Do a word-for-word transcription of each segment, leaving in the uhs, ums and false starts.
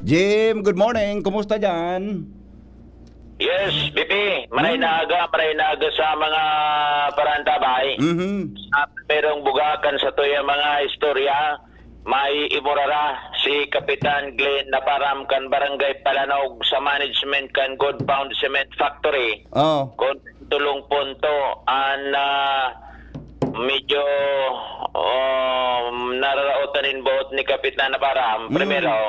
Jim, good morning. Kumusta diyan? Yes, B P, maray Hmm. na aga, maray na aga sa mga parantabay. Mhm. Sa primerong buga kan satuyang mga istorya, may imurara si Kapitan Glenn Naparam kan Barangay Palanog sa management kan Good Pound Cement Factory. Oh. Kun tolong punto an, ah, medyo, um, nararaotan nin boot ni Kapitan Naparam. Mm. Primero,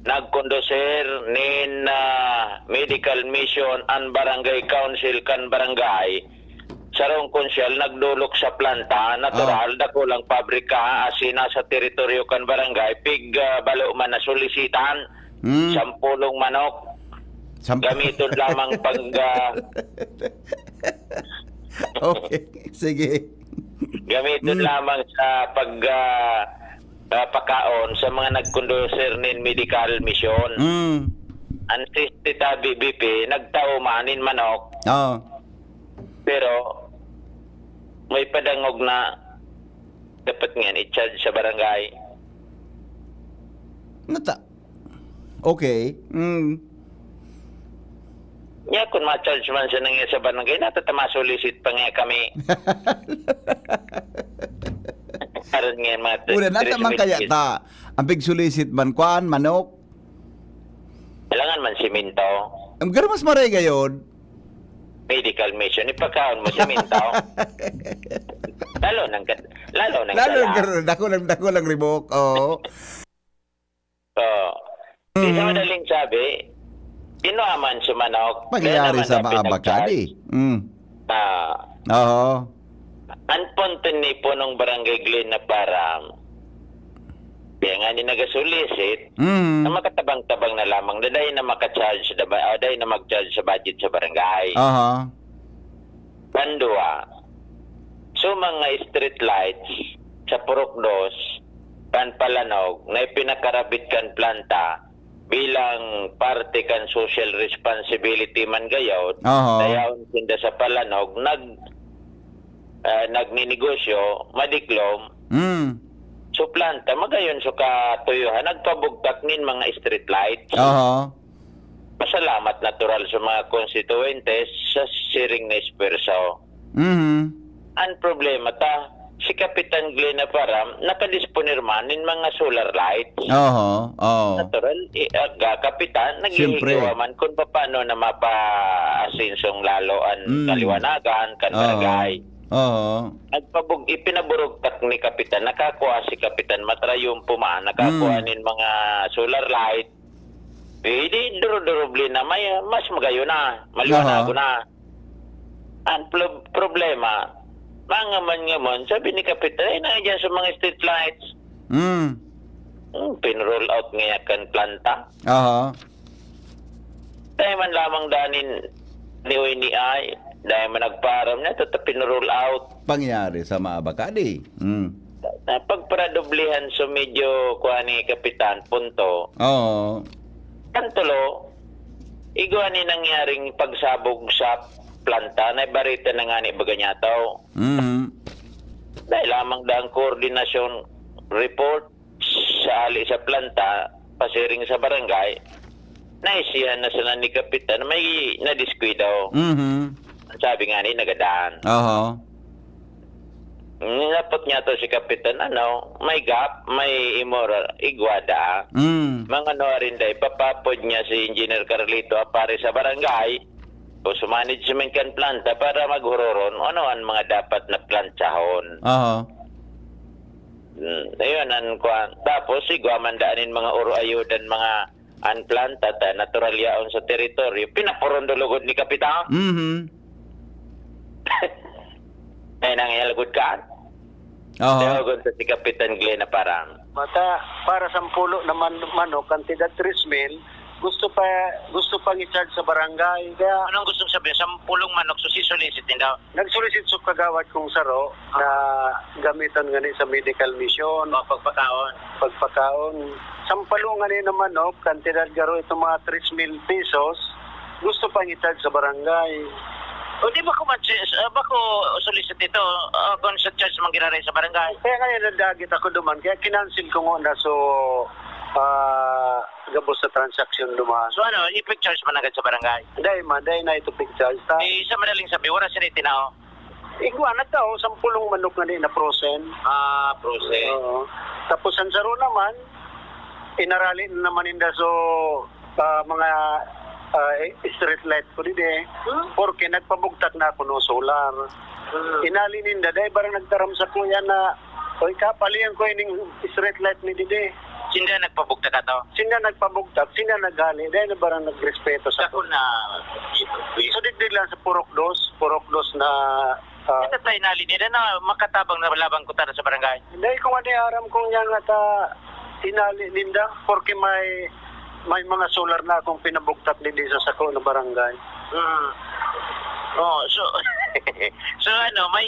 nagkondusir nin, ah, medical mission an barangay council kan barangay. Sarong konsyal nagdolok sa planta, natural, Ah. dakulang pabrika, asin nasa teritoryo kan barangay, pig, ah, balo man na solisitan, Mm. sampulong manok. Samp- Gamiton lamang pag, ah, Okay, sige. Gamiton Mm. lamang sa pag, ah, ah, pakaon sa mga nagkondusir nin medical mission. Mm. An sixty tabi B P, nagtao man nin manok. Oo. Pero may padangog na dapat ngayan i-charge sa barangay. Nata-, okay. Mm. Nya, kun ma-charge man siya nang sa barangay, natatama solicit pa nga kami. Karon nga, mga Una, tres nata man kaya mil ta. Ang pig-solicit man, kwan, manok? Kailangan man simento. Ang garo mas maray gayod. Medical mission, ipakaon mo simento. Lalo nang kat-, lalo nang Lalo gala. Garo, dako lang, dako lang ribok. Oo. Oo. Di sa Mm. madaling sabi, kinuha man si manok. Kaya Pangyayari naman sa na mga pinag-charge. Bakadi. Mm. Ah. Oo. An punto ni punong barangay Glenn na parang, kaya nga ni nagasulisit, Mm. na makatabang-tabang na lamang, na dahil na maka-charge, na ba, ah, dahil na mag-charge sa budget sa barangay. Aha. Pandua, so mga street lights sa Purok Dos, kan Palanog, na ipinakarabit kan planta bilang parte kan social responsibility man gayod, Aha. dayaon sinda sa Palanog, nag-, ah, nagninegosyo, madiklom, Mm. so planta, magayon so katuyuhan, nagpabugtak nin mga street lights. Aha. Pasalamat natural sa mga konstituyentes sa siring na espuwerso. Mhm. Ang problema ta, si Kapitan Glenn Aparam, nakadisponer man nin mga solar lights. Oho, oo. Natural, eh, aga, Kapitan, Siyempre. naghihigawa man kung paano na mapa-asensong lalo an Mm. kaliwanagan, kan Oo. barangay. Oo. Nagpabug-, ipinaburugtak ni Kapitan, nakakuha si Kapitan, matrayumpo man, nakakuha Mm. nin mga solar light. Eh, di, duro-durubli na, may, mas magayo na, maliwanago Aha. na. Ang plo-, problema, mangaman-ngaman, sabi ni Kapitan, "Ay, nandiyan sa mga street lights." Mm. Hmm, pinroll out nga kan planta. Aha. Tayo man lamang danin ni Winnie ay, dahil man nagpaaram na, ito, ta pinroll out. Pangyayari sa mga bakadi. Mm. Na pagparadoblihan, so medyo, kuha ni Kapitan, punto. Oo. Ang tulo, igwa ni nangyaring pagsabog sa planta, na barita na nga ni baga niya tao. Mm. Dahil lamang daang koordinasyon report sa ali sa planta, pasiring sa barangay, naisihan na sana ni Kapitan na may nadiskuido. Mhm. Ang sabi nga ni, nagadan. Oho. Ninapot niya to si Kapitan, ano, may gap, may imura, igwada. Mm. Mga ano, arinday, papapod niya si Engineer Carlito Apare sa barangay o sa management kan planta para maghuroron ano ang mga dapat na plantsahon. Oho. Hmm, ayun, an kwan. Tapos, igwa man daan nin mga oro ayudan, mga an planta, ta natural yaon sa teritoryo. Pinapurundulugod ni Kapitan. Mhm. Ay, nangyalagod ka? Oho. Tawagon ta si Kapitan Glenn na parang, Mata, para sa pulo naman, manok, kantidad tres mil, gusto pa, gusto pang i-charge sa barangay. Kaya Anong gusto mong sabihin? Sampulong manok, so si solicit nila? Nag-solicit sa kagawad kong saro na gamitan ngani sa medical mission. O, pagpakaon. Pagpakaon. Sampalo ngani na manok, kantidad garo itong mga tres mil pesos, gusto pang i-charge sa barangay. O, di ba ko mag-, ah, ba ko solicit ito, ah, kung sa charge man giraray sa barangay? Kaya ngayon, nadagit ako duman, kaya kinancel ko nga na, so, ah, gabos sa transaksyon duman. So ano, i-pig-charge man agad sa barangay? Dai man, dai na ito pig-charge ta. Eh, sa madaling sabi, wala sila itinao? Igwa na tao, sampulong manok na di na frozen. Ah, frozen. Oo. Tapos ang saro naman, inarali na naman ninda so, ah, mga, ah, street light ko didi. Hmm? Porque nagpabugtak na ako no solar. Hmm. Inali ninda, dai barang nagtaram sa kuya na, "Oy, kapalian ko ining street light ni didi." Sinda nagpabugtak ato? Sinda nagpabugtak, sinda naghali, dai na barang nagrespeto sa Ako na, So, digdig lang sa Purok Dos, Purok Dos na, ah, Ito tayo nali nila na makatabang na laban ko tara sa barangay. Dai ko nga di aram kung niya nga ta inali ninda, porque may, may mga solar na akong pinabugtak din sa sako na barangay. Hmm. Oh, so, so ano, may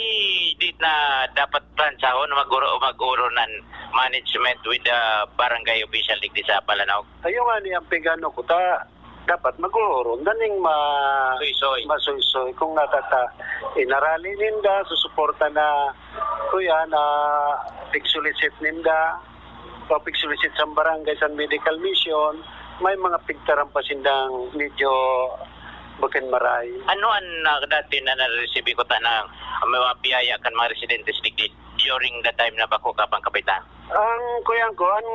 date na dapat plansahon, mag-uro, mag-uro ng management with the barangay official digdi sa Palanog? Ayun nga ni ang pigano ko ta, dapat mag-uurong daning ma-, Suysoy. Masuysoy. Kung natata-, inarali ninda, susuporta na, kuya, na pigsulisit ninda, o pigsulisit sa barangay, sa medical mission, may mga pigtaram pa sindang medyo bakin maray. Ano ang, ah, dati na naresibi ko ta na may mga biyaya kan mga residentes digdi during the time na bako ka pang kapitan? Ang kuyan ko, ang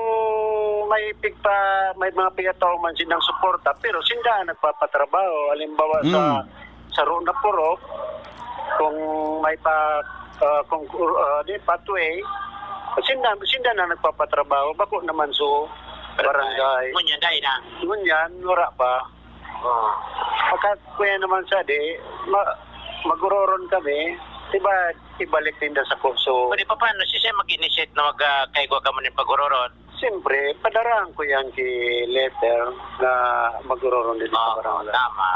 may pigpa-, may mga pigataw man sinang suporta, pero sinda ang nagpapatrabaho. Halimbawa, sa, Mm. sa Rona Purok, kung may pa, ah, kung, ah, di, pathway, sinda, sinda na nagpapatrabaho. Bako naman so barangay. Ngunyan, dai na. Ngunyan, wala pa. Oh. Pagka kuya naman sa di, ma-, maguroron kami, diba, ibalik ninda sa kurso. Pwede pa, paano siya mag-initiate na mag, ah, kaigwa ka mo nin pag-uroron? Siyempre, padarahan ko yan ki letter na maguroron din sa Oo, barangay. Tama.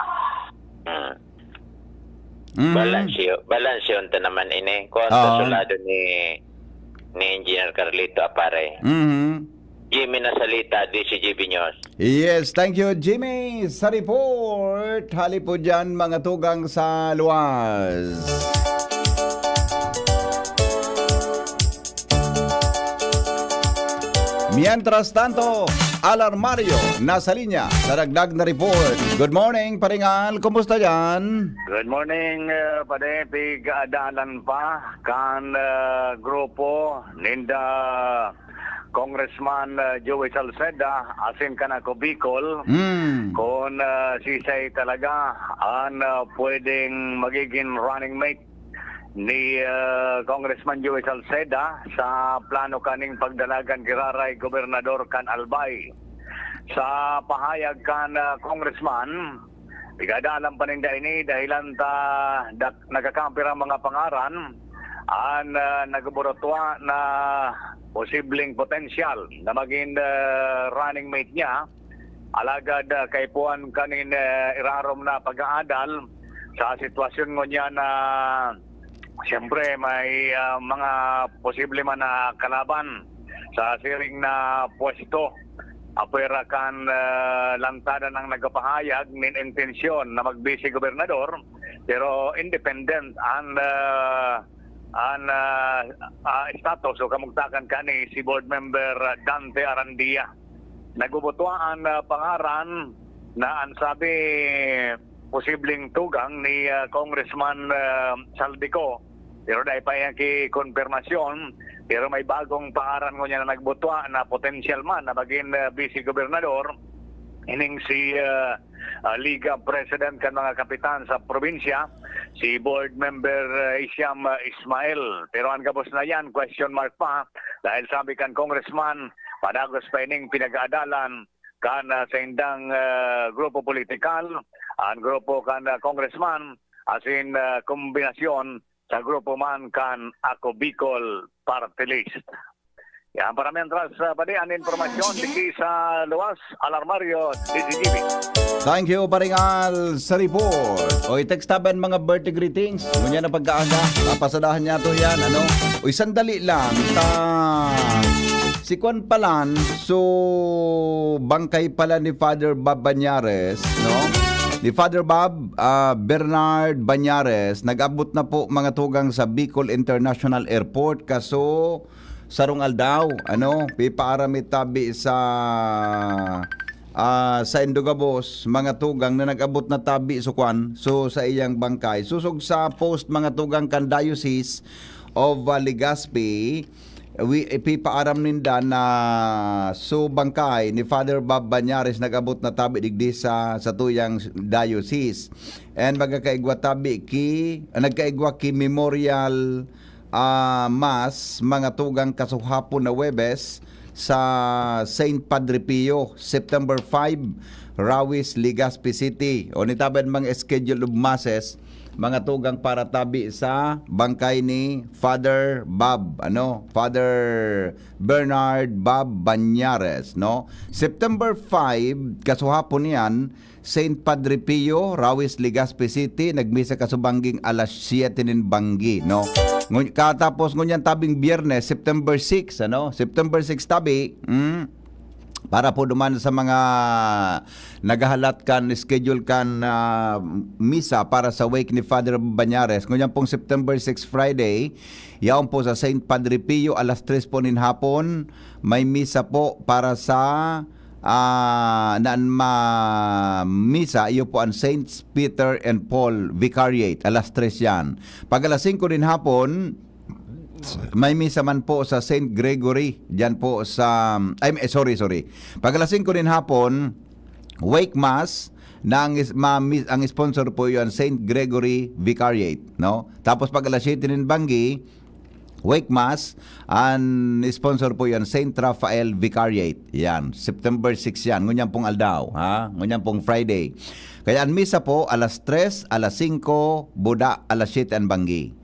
Hmm. Mhm. Balansyo, balansyo ta naman ini. Kung Oo. Sa sulado ni, ni Engineer Carlito Apare. Mhm. Jimmy Nasalita, D C G B News. Yes, thank you, Jimmy, sa report. Hali po dyan, mga tugang sa luwas. Mientras tanto, Alarmario nasa linya sa dagdag na report. Good morning, Paringal. Kumusta dyan? Good morning, uh, Pade. Pig-adalan pa kan, uh, grupo ninda Congressman, uh, Joey Salceda, asin kan Ako Bicol, Hmm. kung, uh, sisay talaga an, uh, pwedeng magiging running mate ni, uh, Congressman Joey Salceda sa plano kaning pagdalagan giraray gobernador kan Albay. Sa pahayag kan, uh, Congressman, pigadalan pa ninda ini dahilan ta dak-, nagkakampirang mga pangaran an, ah, nagburutwa na posibleng potensyal na maging, ah, running mate niya. Alagad, ah, kaipuhan kanin, ah, irarom na pag-aadal sa sitwasyon ngunyan na siyempre may, ah, mga posible man na kalaban sa siring na pwesto. Apwera kan, ah, lantadan ang nagpapahayag nin intensyon na mag-vice gobernador, pero independent an, ah, an, ah, ah, status o kamugtakan kani si Board Member Dante Arandia. Nagbubutwa an, ah, pangaran na an sabi posibleng tugang ni, ah, Congressman, ah, Saldico. Pero dai pa yan ki-konpirmasyon, pero may bagong pangaran ngunyan na nagbutwa na potensyal man na maging, ah, vice gobernador. Ining si, ah, ah, Liga President kan mga kapitan sa probinsya, si Board Member, ah, Isham, ah, Ismail. Pero ang gabos na yan, question mark pa, dahil sabi kan Congressman, padagos pa ining pinag-aadalan kan, ah, saindang, ah, grupo politikal, ang grupo kan, ah, Congressman, asin, ah, kombinasyon sa grupo man kan Ako Bicol Party List. Yan, para mientras, ah, padi, ang impormasyon digdi sa luwas, Alarmario, D Z G B. Thank you, Paringal, sa report. O, i-text taban mga birthday greetings. Ngunyan na pagkaaga, papasadahan niya to yan, ano? Uy, sandali lang. Ta, si Kwan palan, so, bangkay pala ni Father Bob Banyares, no? Ni Father Bob, ah, Bernard Banyares, nag-abot na po mga tugang sa Bicol International Airport. Kaso, sarong aldaw, ano, pipaaramit tabi sa ah, sa Indogabos, mga tugang na nag-abot na tabi so kwan, so sa iyang bangkay. Sosog sa post, mga tugang, kan Diocese of, ah, Legazpi, wi-, ipipaaram ninda na so bangkay ni Father Bob Banyares nag-abot na tabi digdi sa, sa tuyang diocese. And magkakaigwa tabi ki, ah, nagkaigwa ki memorial, ah, mass, mga tugang, kasuhapon na Huwebes sa Saint Padre Pio, September five, Rawis, Legazpi City. O nitabad mga schedule of masses, mga tugang, para tabi sa bangkay ni Father Bob, ano, Father Bernard Bob Banyares, no? September five, kasuhapon niyan, Saint Padre Pio, Rawis, Legazpi City, nagmisa kaso bangging alas siyete nin banggi, no? Ngun-, katapos ngunyan tabing Biyernes, September six, ano? September six tabi, mm, para po duman sa mga naghahalat kan schedule kan, ah, misa para sa wake ni Father Banyares. Ngunyan pong September six, Friday, yaon po sa Saint Padre Pio, alas tres po nin hapon, may misa po para sa, ah, naan ma-, misa, iyo po an Saints Peter and Paul Vicariate, alas tres yan. Pag alas singko nin hapon, may misa man po sa Saint Gregory, diyan po sa, ay, eh, sorry, sorry. Pag alas singko nin hapon, wake mass, na ang is-, ma-, mi-, ang sponsor po yon, Saint Gregory Vicariate, no? Tapos pag alas siyete nin banggi, wake mass, ang sponsor po yon, Saint Raphael Vicariate. Yan, September six yan, ngunyan pong aldaw, ha? Ngunyan pong Friday. Kaya ang misa po, alas tres, alas singko, buda, alas siyete an banggi.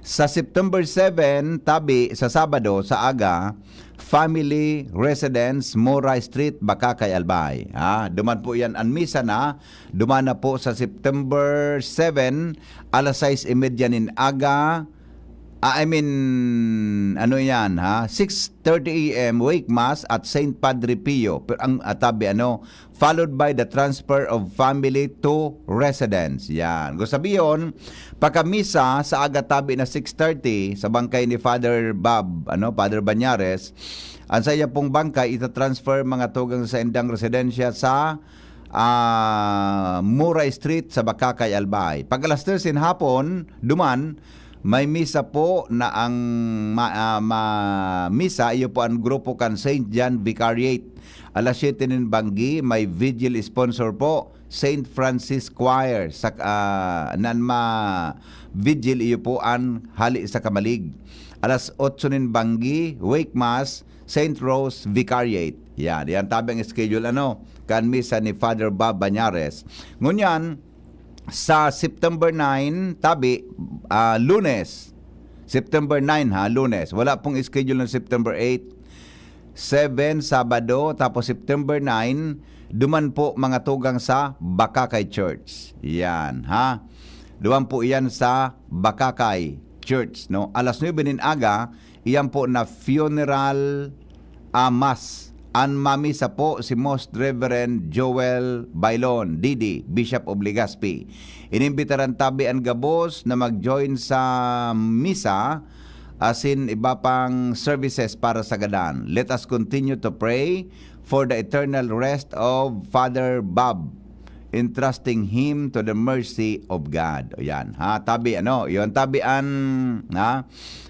Sa September seven, tabi, sa Sabado, sa aga, Family Residence, Mura Street, Bacacay, Albay. Ha? Duman po yan an misa na. Duman na po sa September seven, alas sais y media nin aga. Ah, I mean, ano yan, ha? Six thirty A M, wake mass at Saint Padre Pio. Pero ang, ah, tabi, ano, followed by the transfer of family to residence. Yan. Kung sabiyon, pagkamisa sa aga tabi na six thirty, sa bangkay ni Father Bob, ano, Father Banyares, ang saya pong bangkay itatransfer, mga tugang, sa indang residensya sa, ah, Mura Street sa Bacacay, Albay. Pag alas tres in hapon, duman, may misa po na ang ma-, ah, ma-, misa, iyo po ang grupo kan Saint John Vicariate. Alas siyete nin banggi, may vigil sponsor po, Saint Francis Choir, sa, ah, nan ma-, vigil, iyo po an hali sa Kamalig. Alas otso nin banggi, wake mass, Saint Rose Vicariate. Yan, yan tabi ang schedule, ano, kan misa ni Father Bob Banyares. Ngunyan, sa September nine, tabi, ah, Lunes. September nine, ha, Lunes. Wala pong schedule ng September eight, seven, Sabado, tapos September nine, duman po, mga tugang, sa Bacacay Church. Yan, ha. Duman po iyan sa Bacacay Church, no? Alas nuebe nin aga, iyan po na funeral, ah, mass. An mamisa po si Most Reverend Joel Bailon, D D, Bishop of Legazpi. Inimbitaran tabi an gabos na mag-join sa misa asin iba pang services para sa gadan. Let us continue to pray for the eternal rest of Father Bob, entrusting him to the mercy of God. O yan, ha? Tabi, ano? Yon, tabi an, ha?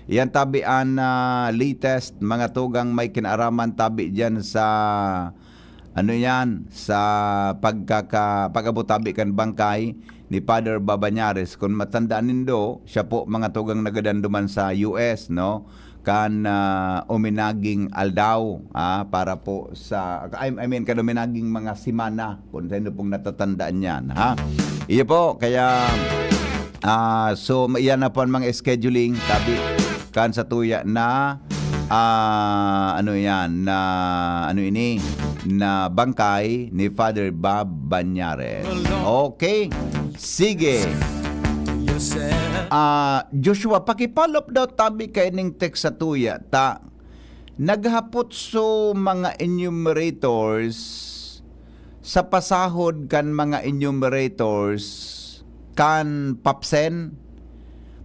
Yan, tabi an, ah, latest, mga tugang, may kinaaraman tabi diyan sa, ano yan, sa pagkaka-, pag-abot tabi kan bangkay ni Father Babanyares. Kung matandaan nindo, siya po, mga tugang, nagadan duman sa U S, no? Kan, ah, uminaging aldaw, ah, para po sa, I, I mean, kan uminaging mga semana, kung sino pong natatandaan yan, ha? Iyo po, kaya, ah, so, ma-, iyan na po ang mga scheduling, tabi, kan sa tuya na, ah, ano yan, na, ano ini, na bangkay ni Father Bob Banyares. Okay, sige. Ah, Joshua, paki-follow up daw tabi kaining text sa tuya, ta naghapot so mga enumerators sa pasahod kan mga enumerators kan PAPCEN,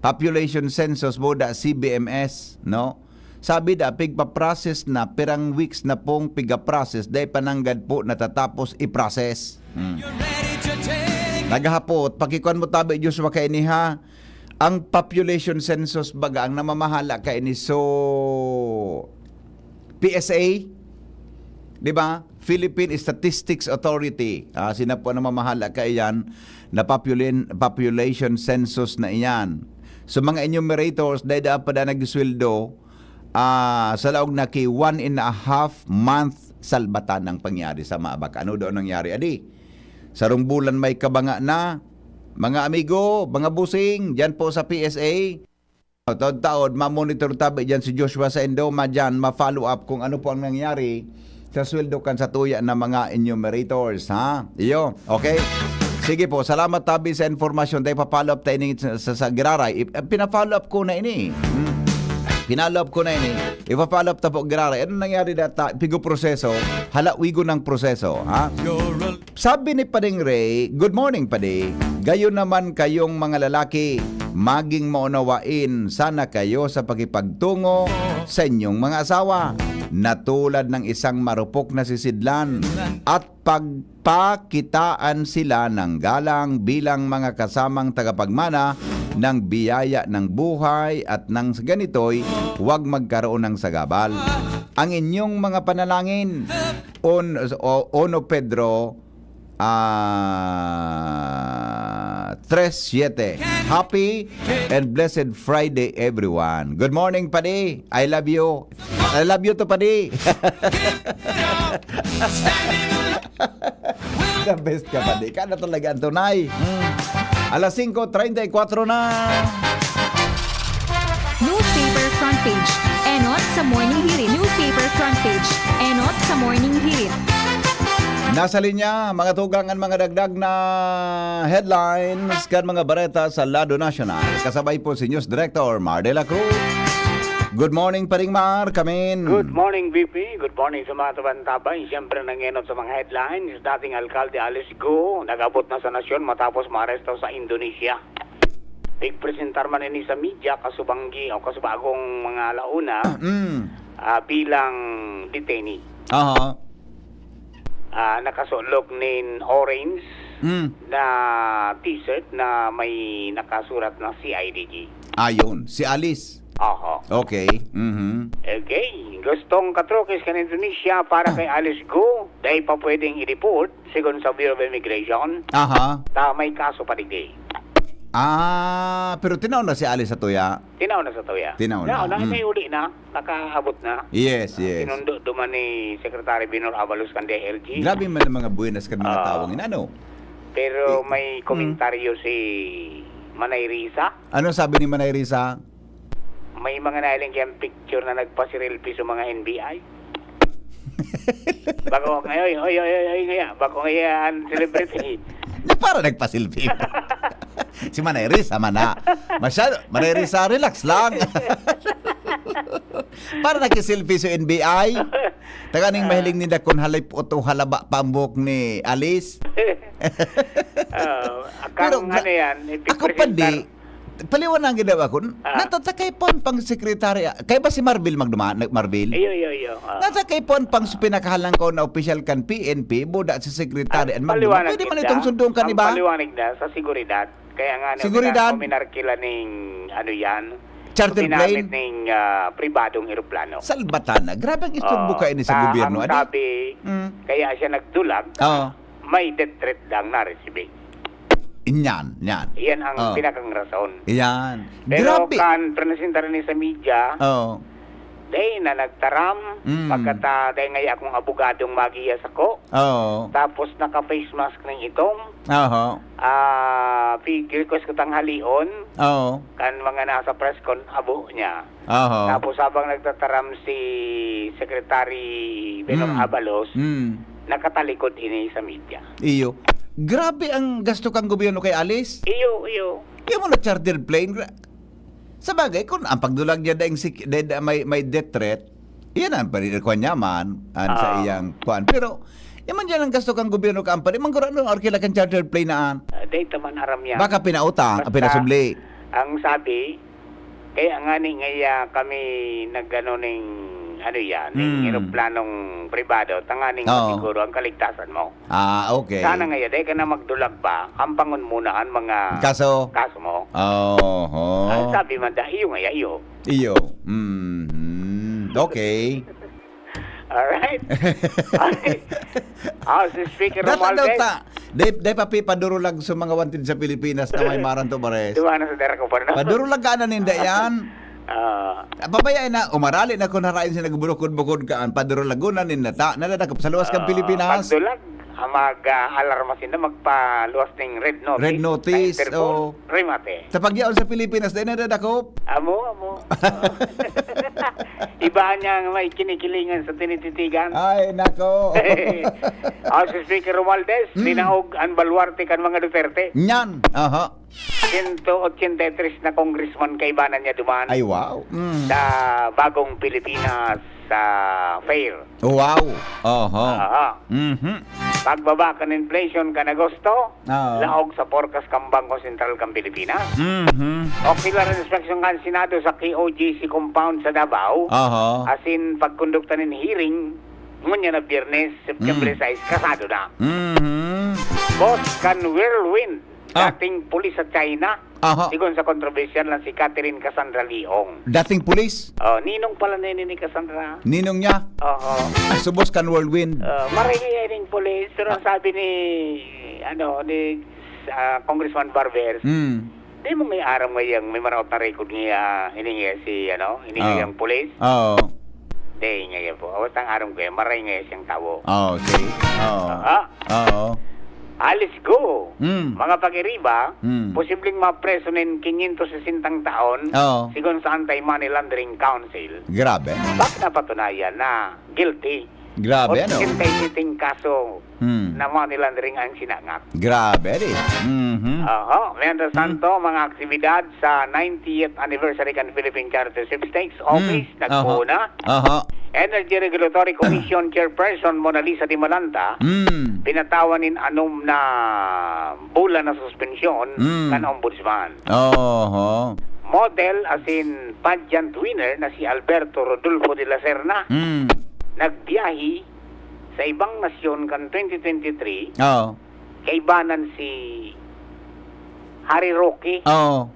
Population Census, boda C B M S, no? Sabi da, pigpa-process na, pirang weeks na pong piga-process, dai pa nanggad po natatapos i-process. Hmm. Naghahapot, pakikuan mo tabi, Joshua, kaini ha. Ang population census baga, ang namamahala kaini, so, P S A, di ba? Philippine Statistics Authority. Ah, sina po ang namamahala kaiyan na populin-, population census na iyan. So, mga enumerators, dai da pa da nagsweldo, ah, sa laog na ki one and a half month, salbatan ang pangyari sa Maabak. Ano daw nangyari, adi? Sarong bulan may kabanga na, mga amigo, mga busing, dyan po sa P S A, taod-taod, mamonitor tabi dyan si Joshua sa Indoma dyan, ma-follow up kung ano po ang nangyari sa sweldo kan satuya na mga enumerators, ha? Iyo, okay? Sige po, salamat tabi sa informasyon. Tayo pa-follow up tayo ini sa, sa, sa Giraray. I-, pina-follow up ko na ini. Hmm. Pina-follow up ko na ini. Ipa-follow up ta po, Giraray. Ano nangyari data? Pigo proseso? Hala, wigo ng proseso, ha? Sabi ni Pading Ray, "Good morning, Padi. Gayon naman kayong mga lalaki, maging maunawain sana kayo sa pakipagtungo sa inyong mga asawa, na tulad ng isang marupok na sisidlan, at pagpakitaan sila ng galang bilang mga kasamang tagapagmana ng biyaya ng buhay, at nang sa ganito'y huwag magkaroon ng sagabal." Ang inyong mga panalangin. On, o, Ono Pedro, ah, tres siete. Happy and blessed Friday, everyone. Good morning, Padi. I love you. I love you to, Padi. The best ka, Padi. Ka na talaga ang tunay. Hmm. Alas singko treinta y cuatro na. Newspaper Front Page. Enot sa Morning Hirit. Newspaper Front Page. Enot sa Morning Hirit. Nasa linya, mga tugang, an mga dagdag na headlines kan mga bareta sa lado nasyonal. Kasabay po si News Director Mar de la Cruz. Good morning, Paring Mar, kamin. Good morning, V P. Good morning sa mga tabantabay. Siyempre, nangenot sa mga headlines, dating alkalde Alice Go nag-abot na sa nasyon matapos maaresto sa Indonesia. Pigpresentar man ini sa media, kasubanggi o kasubagong mga launa, Mm. ah, bilang detainee. Aha. Ah, nakasulog nin orange Mm. na t-shirt na may nakasurat na C I D G. Ayun, si Alice. Oho. Okay. Mhm. Okay. Gustong katrokis kan Indonesia para kay Alice Go, dai pa pwedeng i-deport, sigon sa Bureau of Immigration. Aha. Ta may kaso pa digdi. Ah, pero tinaw na si Alice sa tuya? Tinaw na sa tuya. Tinaw na. Tinaw na, Mm. may uli na. Nakaabot na. Yes, Ah, yes. Sinundo duman ni Secretary Benhur Abalos kan D I L G. Grabe man ang mga buenas kan mga Ah. tawong inano. Pero I-, may mm. komentaryo si Manay Risa. Ano sabi ni Manay Risa? May mga nahiling kayang picture na nagpasirilpi sa mga N B I. Bako ngayon, oy, oy, oy, oy, ngaya. Bako ngaya ang celebrity. Na para nagpasilpi. Si Manay Risa man na. Masyado, Manay Risa, relax lang. Para nakisilpi sa N B I. Taga ning Ah. mahiling ninda kun halip o to halaba pa ang buhok ni Alice. Ah, akang Pero gra-, ano yan, ako pa ipipresentar. di, paliwanagin daw ako, Ah. natatakay po ang pang secretary, ah, kaya ba si Marbil magduma-, nag-, Marbil? Iyo, iyo, iyo. Ah. Natakay po ang pang Ah. pinakahalangkaw na opisyal kan P N P, buda si secretary, Ang ang magduma-, paliwanag pwede man nila, itong sundong ka, ang di ba? paliwanag nila sa seguridad. Kaya nga, no, Seguridad. Minarkila ning, ano yan, Charter ginamit plane? ning, ah, pribadong eroplano. Salbatana. Grabe ang isturbo Oh, kaini sa ta-, gobyerno, ang adi? sabi, Mm. kaya siya nagdulag, Oo. may death threat daw na-receive. Inyan, yan. Iyan ang Oh. pinakang rason. Iyan. Pero Grabe. kan presentar ni sa media, Oh. dai na nagtaram, Mm. pagkata dai ngaya akong abogadong magiya sako. Oo. Tapos naka-face mask ning itom. Oho. Ah, pi-, request ko tanghalion Oo. kan mga nasa press con, abo niya. Oho. Tapos habang nagtataram si Secretary Benhur Mm. Abalos, Mm. nakatalikod ini sa media. Iyo. Grabe ang gasto kang gobyerno kay Alice. Iyo, iyo. Kaya mo na charter plane. Gra-, sa bagay, kung ang pagdulag niya daing sik-, da-, da-, may, may death threat, iyan ang pari-, kwan niya man, ang sa Ah. iyang kwan. Pero, iyan man dyan ang gasto kang gobyerno ka, ang pari-, manggurado ang arkila kang charter plane na an. Ah, dahil taman aram niya. Baka pinautang, Basta, pinasubli. ang sabi, Kaya nga ni ngaya kami nag-ano ning, ano yan, ning Hmm. eroplanong pribado, tanganing Oo. masiguro ang kaligtasan mo. Ah, okay. Sana ngaya, dai ka na magdulag pa, ampangon muna ang mga Kaso? kaso mo. Oho. Ang sabi man da, iyo ngaya, iyo. Iyo. Mhm. Okay. Alright. Alright. Ah, si Speaker Data daw Romualdez. ta. Dai, dai pa pi-, padurulag sa mga wanted sa Pilipinas na may maranto, pares. Duwa na sa dara ko pa na. Padurulag ka na ninda yan. Ah. Pabayaan na, umarali na kung harain siya nagbukod-bukod ka, ang padurulagon na ninda ta, nadadakop sa luwas kang Ah, Pilipinas. Pagdulag, ang mag, ah, alarma sinda, magpaluwas ning red notice Red notice, sa Interpol. oo. Remate. Sa pagyaon sa Pilipinas, dai nadadakop. Amo, amo. Iba niya ang may kinikilingan sa tinititigan. Ay, nako. Ah, si Speaker Romualdez, Hmm. linaog ang baluarte kan mga Duterte. Nyan. Aha. Sento ochenta y tres na congressman kaibanan niya duman Ay, wow. Mm. sa Bagong Pilipinas, sa fair. Wow. Oho. Aha. Mhm. Pagbaba kan inflation kan Agosto, Oo. laog sa forecast kan Bangko Sentral kan Pilipinas. Mhm. Ocular inspection kan Senado sa K O J C compound sa Davao. Oho. Asin pagkondukta nin hearing, ngunyan na Biyernes, September Mm. sais, kasado na. Mhm. Boss kan Whirlwind, Ah. dating pulis sa China, Aha. sigon sa kontrobersyal na si Catherine Cassandra Leong. Dating pulis? Oh, ninong pala na yun ni Cassandra. Ninong niya? Oo. Ah, subos kan Whirlwind. Ah, maray niya ning pulis, pero ang Ah. sabi ni, ano, ni, ah, Congressman Barbers, Hmm. di mo may aram ngayang may maraot na record niya, ini nga si, ano, ini Ah. ngayang pulis? Oo. Di, ngayon po. Awas ang aram ko yan, maray ngayon siyang tawo. Ah, okay. Oo. Ah. Oo. Alice Go, Mm. mga pag-iriba, Mm. posibleng mapreso nin quinientos sesentang taon, Oo. sigon sa Anti-Money Laundering Council. Grabe. Bakit napatunayan na guilty? Grabe, ano? Ochenta y siete kaso Mm. na money laundering ang sinangak. Grabe, di. Mhm. Oho. Mientras Mm. tanto, mga aktibidad sa ninetieth anniversary kan Philippine Charity Sweepstakes Mm. Office, Aha. nagpuon na. Aha. Energy Regulatory Commission Chairperson Mona Lisa Dimalanta, Mm. pinatawan nin anom na bulan na suspensyon Mm. kan Ombudsman. Oho. Model asin pageant winner na si Alberto Rodolfo de la Serna, Mm. nagbiyahe sa ibang nasyon kan twenty twenty-three, Oo. kaibanan si Harry Roque Oo.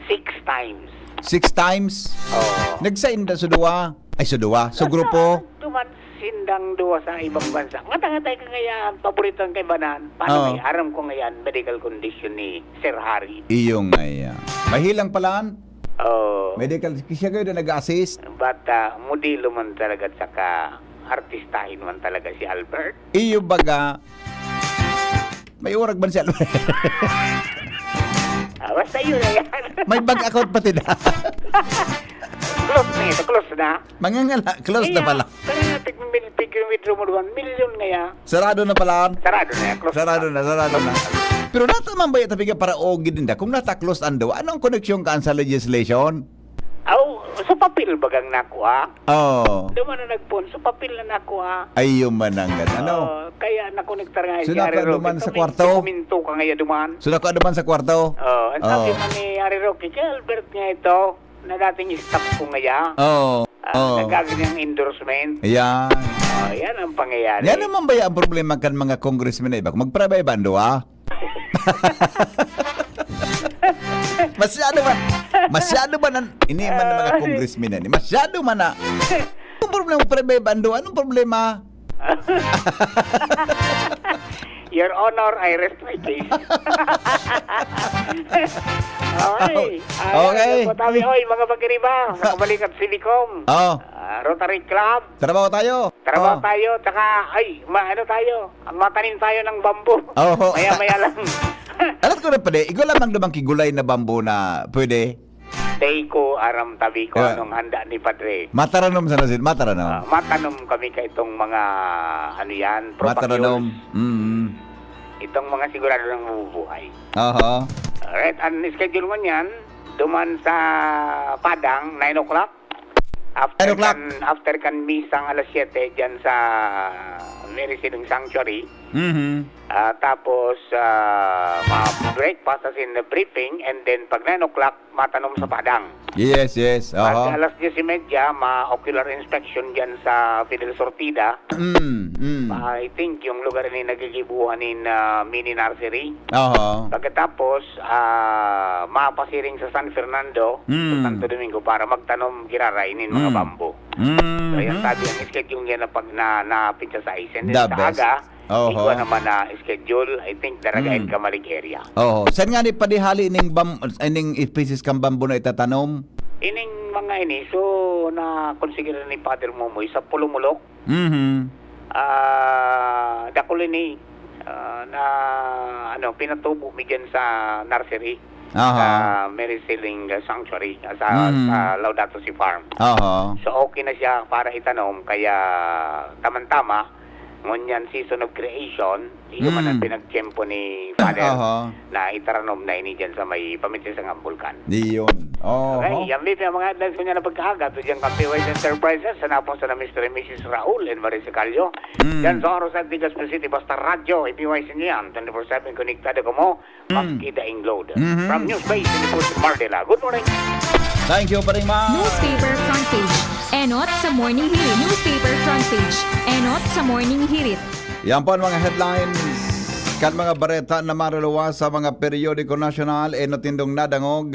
six times. Six times? Oo. Nagsainda sa duwa? Ay, sa duwa. Sa grupo? Duman sindang duwa sa ibang bansa. Ngatang-ngatay ka ngaya, paborito ang kaibanan. Paano Oo. may aram ko ngayon, medical condition ni Sir Harry? Iyo ngaya. Mahilang palaan? Oo. Medical, siya kayo na nag-assist? But, ah, modelo man talaga at saka artistahin man talaga si Albert. Iyo baga, may urag man si Albert. Ah, basta yun na yan. May bank account pati na. Close na ito, close na. Mangangala, close na Iya, pala. Pero nga, tig-, tig-, withdraw mo naman, milyon ngaya. Sarado na pala. Sarado na yan, close Sarado na. na, sarado na. Pero nata man ba yung tabi ka para ogid ninda? Kung nata close ang dawa, anong koneksyon ka sa legislation? Aw, sa papel bagang nakuha. Oo. Duman na nagpon, sa papel na nakuha. Ay, yun man ang gan-, ano? Oo, kaya nakonektar nga So, si Harry naka Roque. duman sa Dokum-, kwarto? dokumento ka ngaya duman. So, naka duman sa kwarto? Oo, ang sabi Oo. man ni Harry Roque, kay Albert nga ito, na dating staff ko ngaya. Oo. Ah, Oo. nagkaganyang endorsement. Ayan. Ah, yan ang pangyayari. Yan naman ba yung problema kan mga congressman na iba? Kung magpabay ba ang duwa? Masyado ba? Masyado ba nan-, ini man ang mga Ay. congressman na ni? Masyado man na. Anong problema, Pre Bebando? Anong problema? Your Honor, I rest my case. Okay. Ah, Okay. yan po tayo. Oy, mga pagkiriba, nakabalik at Civicom. Oh. Ah, Rotary Club. Trabaho tayo. Trabaho Oh. tayo, tsaka, ay, ma-, ano tayo, matanim tayo ng bambu. Oho. Maya-maya lang. Alas ko na pala, igwa lamang naman kigulay na bambu na pwede. Day ko, aram tabi ko, Yeah. anong handa ni Padre. Mataranom sa nasin, mataranom. Ah, matanom kami ka itong mga, ano yan, Mataranom. propacules. Mm. Itong mga sigurado nang mabubuhay. Aha. Alright, ang schedule mo niyan, duman sa Padang, nine o'clock. After Nine o'clock. kan, after kan misang alas siyete, dyan sa Mary Sealing Sanctuary, Mhm. Ah, tapos, ah, ma-breakfast, as in, briefing, and then pag nine o'clock, matanom sa padang. Yes, yes. Pag Aha. alas diyes y media, ma-ocular inspection dyan sa Fidel Sortida. Mm, mm. I think yung lugar ni nagigibuhan nin, ah, mini nursery. Aha. Pagkatapos, ah, mapasiring sa San Fernando, sa Mm. Santo Domingo, para magtanom giraray nin mga Mm. bambo. So, yan Mhm. sabi ang schedule niya na pag na, na pizza size. And then The sa best. aga, Oho. igwa naman na schedule, I think, Daraga and Mm. Camalig area. Oho. Saan nga ni padihali ning bam-, ning species kan bambo na itatanom? Ining mga ini, so, na-consider ni Father Momoy sa Pulumulok. Mhm. Ah, dakul ini, ah, na, ano, pinatubo mi dyan sa nursery, Aha. sa Mary Sealing Sanctuary, sa, Mhm. sa Laudato Si Farm. Aha. So, okay na siya para itanom, kaya tamang-tama, ngunyan season of creation, iyo man ang Mm. pinagtiyempo ni Father Aha. na itaranom na ini dyan sa may pamitin sa Bulkan. Iyon. Oho. Okay, yan, Vivi, ang mga headlines ko niya na pagkaaga. Ito dyan, Kampi Wise Enterprises, sa napos na Mister and Missus Raul and Marie Sicalyo. Mm. Yan sa Oro sa Legazpi City, basta radyo, i-P Y C niyan, twenty-four seven konektado kamo, Mm. maski daing load. Mhm. From News Base, ini po si Mardela. Good morning. Thank you, Paring Ma. Newspaper Front Page. Enot sa Morning Hirit. Newspaper Front Page. Enot sa Morning Hirit. Yan po ang mga headlines kan mga bareta na maruluwas sa mga periodiko nasyonal. Enot nindong nadangog,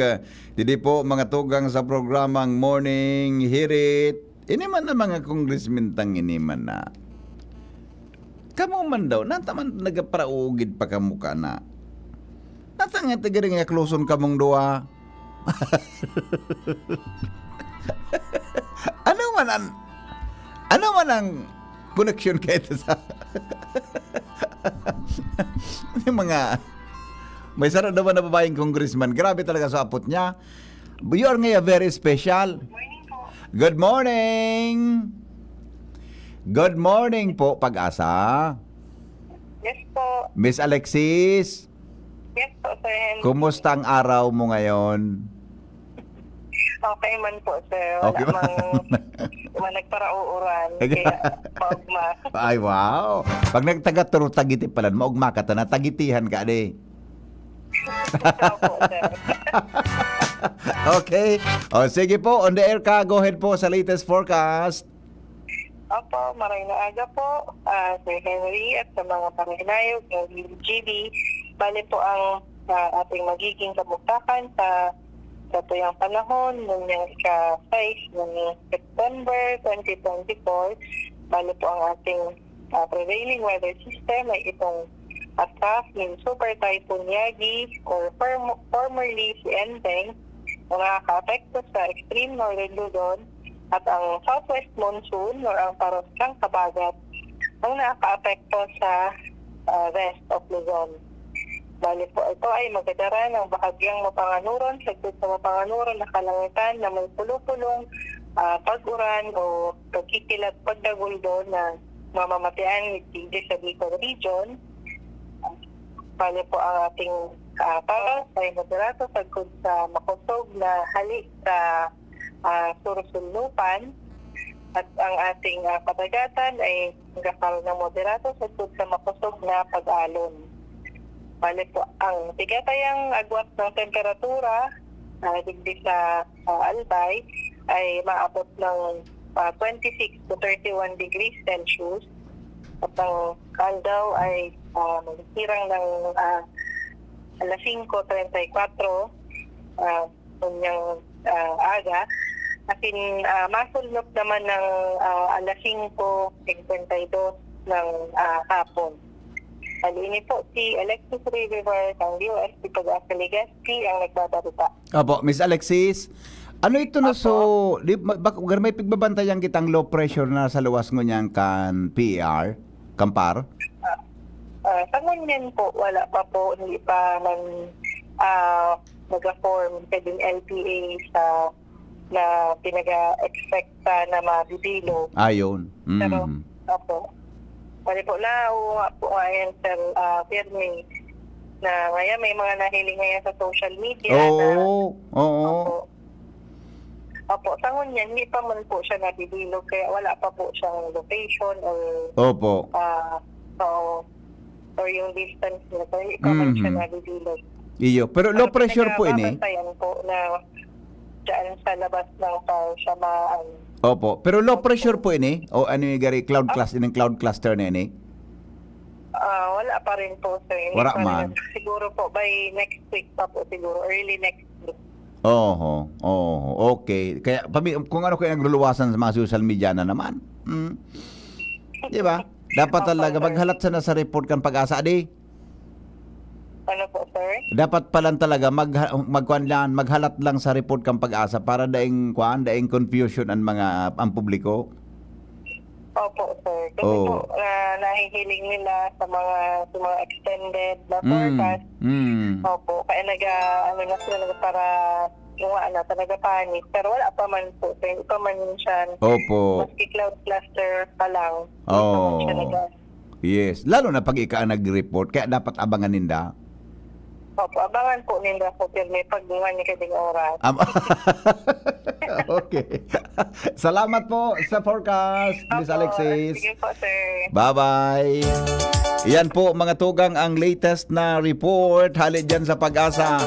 didi po mga tugang sa programang Morning Hirit. Ini man na mga congressman tang ini man na. Kamo man daw, nata man nagaparaugid pa kamo ka na. Nata nga tigiring yakloson kamong duwa. Ano man ang, ano man ang koneksyon kaito sa yung mga, may saro naman na babaeng congressman. Grabe talaga sa apot niya. You are ngayon very special. Good morning. Good morning po, Pag-asa. Yes po. Miss Alexis, Yes po, Sir Henry. Kumusta ang araw mo ngayon? Okay man po, sir. Wala Okay man. mang, man nagparauuran, Kaya kaya maugma. Ay, wow. Pag nagtagaturo, tagiti pala, maugma ka ta na, tagitihan ka, di? Opo, sir. Okay. O, sige po, on the air ka. Go ahead po sa latest forecast. Opo, maray na aga po, ah, Sir Henry, at sa mga panginayog ng G B. Bale po ang, ah, ating magiging kabugtakan sa, sa tuyang panahon, ngunyan ika-sais ng September twenty twenty-four. Bale po ang ating, ah, prevailing weather system ay itong atraf ng Super Typhoon Yagi or form-, formerly si Enteng, na nakakaapekto sa extreme northern Luzon, at ang southwest monsoon or ang parosgang habagat ang nakakaapekto sa, ah, west of Luzon. Bali po, ito ay magdadala ng bahagyang mapanganuron, sagkod sa mapanganuron na kalangitan na may pulo-pulong, ah, pag-uran o pagkikilat, pagdaguldo na mamamatian digdi sa Bicol Region. Bali po, ang ating, ah, paros ay moderato sagkod sa makosog na hali sa, ah, sursulnupan, at ang ating, ah, kadagatan ay gakal na moderato sagkod sa makosog na pag-alon. Bali po, ang tigatayang agwat ng temperatura, ah, digdi sa, ah, Albay ay maabot ng, ah, twenty-six to thirty-one degrees Celsius. At ang aldaw ay, ah, maghihirang ng, ah, alas singko treinta y cuatro, ah, kunyang, ah, aga. Asin, ah, masulnop naman ng, ah, alas singko singkwenta y dos ng, ah, hapon. Hali ini po si Alexis River ng D O S T Pag-asa Legazpi ang nagbabarita. Opo, Miss Alexis, ano ito na Opo. so, di, ma-, bak-, may pigbabantayan kitang low pressure na sa luwas ngunyan kan P E R, kan PAR? Ah, ah, sa ngunyan po, wala pa po, hindi pa man, ah, nag-form pwedeng L P A sa na pinaga-expect na mabibilo. Ayun. Pero, Mm. opo. Bali po, na, oo nga po nga yan, Sir, ah, Pirmi, na ngayon may mga nahiling ngayon sa social media na Oo, oo. Opo. Opo, sa ngunyan, hindi pa man po siya nabibilo, kaya wala pa po siyang location or, Opo. ah, oo. or yung distance niya, so hindi pa man siya Mhm. nadidilag. Iyo, pero low Pero pressure po ini? Pinagbabantayan po na dyan sa labas ng car siya ma-, ano. Opo, pero low Opo. pressure po ini? O ano yung gari, cloud Ah. clus-, ining cloud cluster na ini? Ah, wala pa rin po, sir. Hindi Wala pa rin. man. Siguro po by next week pa po siguro, early next week. Oho, oho, okay. Kaya pami-, kung ano kaya nagluluwasan sa mga social media na naman. Hmm. Di ba? Dapat Opo, talaga sir. maghalat sana sa report kan PAGASA, di? Ano po, sir? Dapat pa lang talaga magha-, magkuan lang, maghalat lang sa report kan PAGASA para daing kuan, daing confusion ang mga, ang publiko. Opo, sir. Kasi Oo. po, ah, nahihiling nila sa mga, sa mga extended na Mm, forecast. mm. Opo, kaya nag-a-, ano na sila, nagpara-, yung ano, talaga panic. Pero wala pa man po, sir. Hindi pa man siya, Opo. maski cloud cluster pa lang, hindi pa man siya Oo. nag-a- Yes. Lalo na pag ika ang nag-report, kaya dapat abangan ninda. Opo, abangan po ninda po, pirmi, pag mga ni kading oras. Am-, okay. Salamat po sa forecast, Miss Opo, Alexis. sige po, sir. Bye-bye. Yan po, mga tugang, ang latest na report hali dyan sa PAGASA.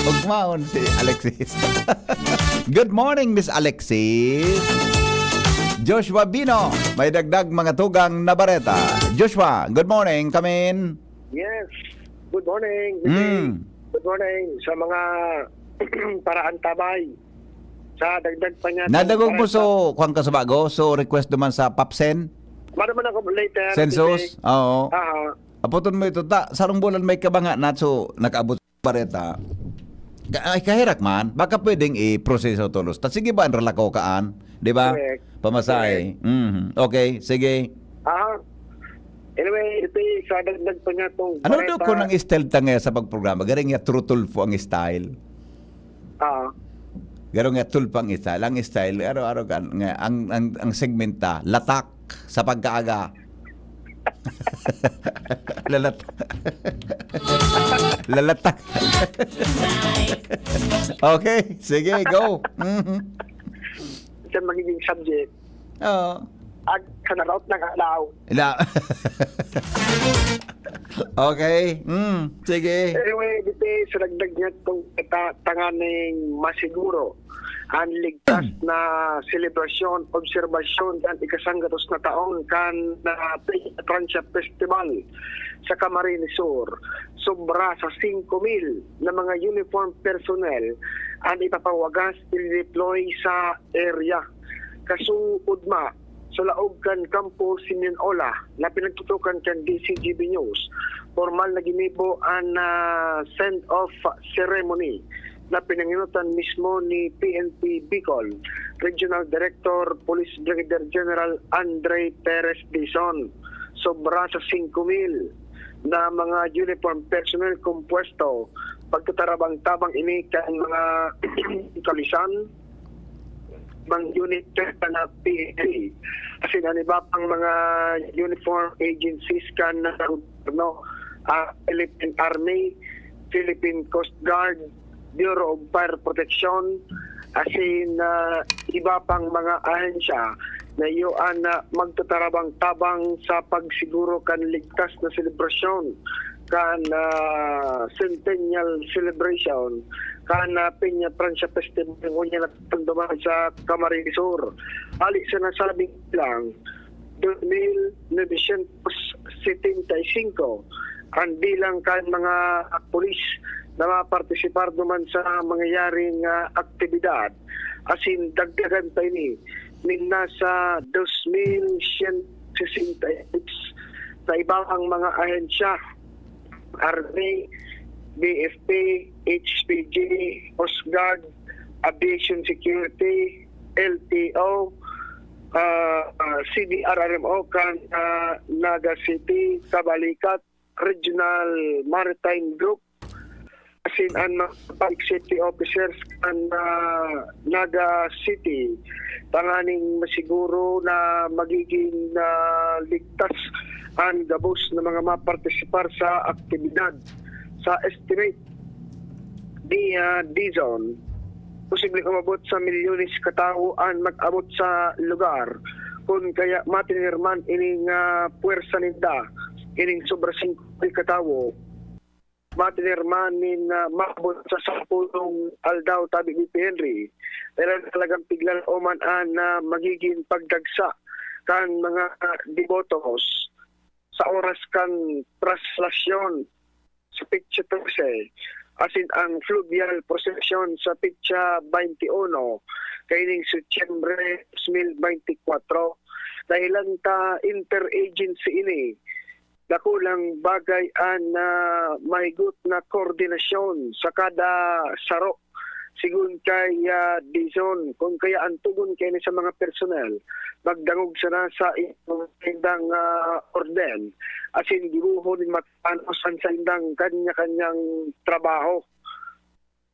Ugmaon si Alexis. Good morning, Miss Alexis. Joshua Bino, may dagdag, mga tugang, na bareta. Joshua, good morning. Come in. Yes. Good morning. Good day. Mm. Good morning sa mga paraantabay. Sa dagdag pa niya, Nadagog mo, bareta. So, kwan ka sa bago? So, request naman sa PAPSEN? Mara man ako later Census? today. Oo. Aha. Apoton mo ito, ta, sarong bulan may kabanga na, so, nakaabot sa bareta. Ka-, ay, kaherak man. Baka pwedeng i-proseso tolos. Ta, sige ba, ang ralako kaan? Di ba? Correct. Pamasahe. Correct. Mhm. Okay, sige. Ah, anyway, ito yung sa dagdag pa niya tong Ano daw bareta. Ko nang style ta ngayon sa pagprograma? Garing niya, True Tulfo ang style. Ah. Garo nga, Tulfo ang style. Ang style, aro-aro ka, nga, ang, ang, ang segmenta, latak sa pagkaaga. Lalat-, lalatak. Okay, sige, go. Mhm. Sa magiging subject, Oo. Ag, sa naraot ng alaw. Ila-, okay. Mm, sige. Anyway, dito, sa dagdag niya, kung ta-, tanganing masiguro ang ligtas na selebrasyon, obserbasyon kan ikasanggatos na taon kan, ah, Peña Francia Festival sa Camarines Sur, sobra sa singko mil na mga uniform personnel ang ipapawagas, i-deploy sa area. Kasuodma, sa laog kan Kampo Simeon Ola na pinagtutukan kan D C G B News, pormal na ginibo an, ah, send-off ceremony na pinangenotan mismo ni P N P Bicol Regional Director Police Brigadier General Andre Perez Dizon. Sobra sa singko mil na mga uniform personnel kompuesto, pagtatarabang-tabang ini kan mga kapisan, mga unit sa P N P, asin an iba pang mga uniform agencies kan gobyerno, ah, Philippine Army, Philippine Coast Guard, Bureau of Fire Protection, asin, ah, iba pang mga ahensya na iyo an, ah, magtatarabang-tabang sa pagsiguro kan ligtas na selebrasyon kan, ah, Centennial Celebration kan, ah, Peña Francia Festival ngunyan na duman sa Camarines Sur. Hali sa nasabing bilang, dos mil novecientos setenta y cinco ang bilang kan mga pulis na mapartisipar duman sa mangyayaring, ah, aktibidad, asin dagdagan pa ini nin nasa dos mil siyento sesenta y six sa iba pang mga ahensya, Army, B F P, H P G, Coast Guard, Aviation Security, L T O, ah, ah, C D R R M O kan, ah, Naga City, Kabalikat, Regional Maritime Group, asin an mga public safety officers kan, ah, Naga City, tanganing masiguro na magiging, ah, ligtas an gabos na mga mapartisipar sa aktibidad. Sa estimate ni, ah, Dizon, posibleng umabot sa milyones ka tawo an mag-abot sa lugar Kun kaya matinirman ining, ah, puwersa ninda, ining sobra singko mil katawo, matinirman nin, ah, maabot sa sampolong aldaw tabi ni P N R. Pero talagang piglaoman an, ah, magiging pagdagsa kan mga, ah, debotos sa oras kan traslasyon sa petsa trese, asin ang fluvial procession sa petsa baynte uno kaining Setyembre dos mil baynte kwatro. Dahelan ta interagency ini, dakulang bagay an, ah, mahigot na koordinasyon sa kada saro. Sigon kay, ah, Dizon, kun kaya an togon kaini sa mga personnel, magdangog sana sa indang, ah, orden, asin gibohon nin matanos an saindang kanya-kanyang trabaho.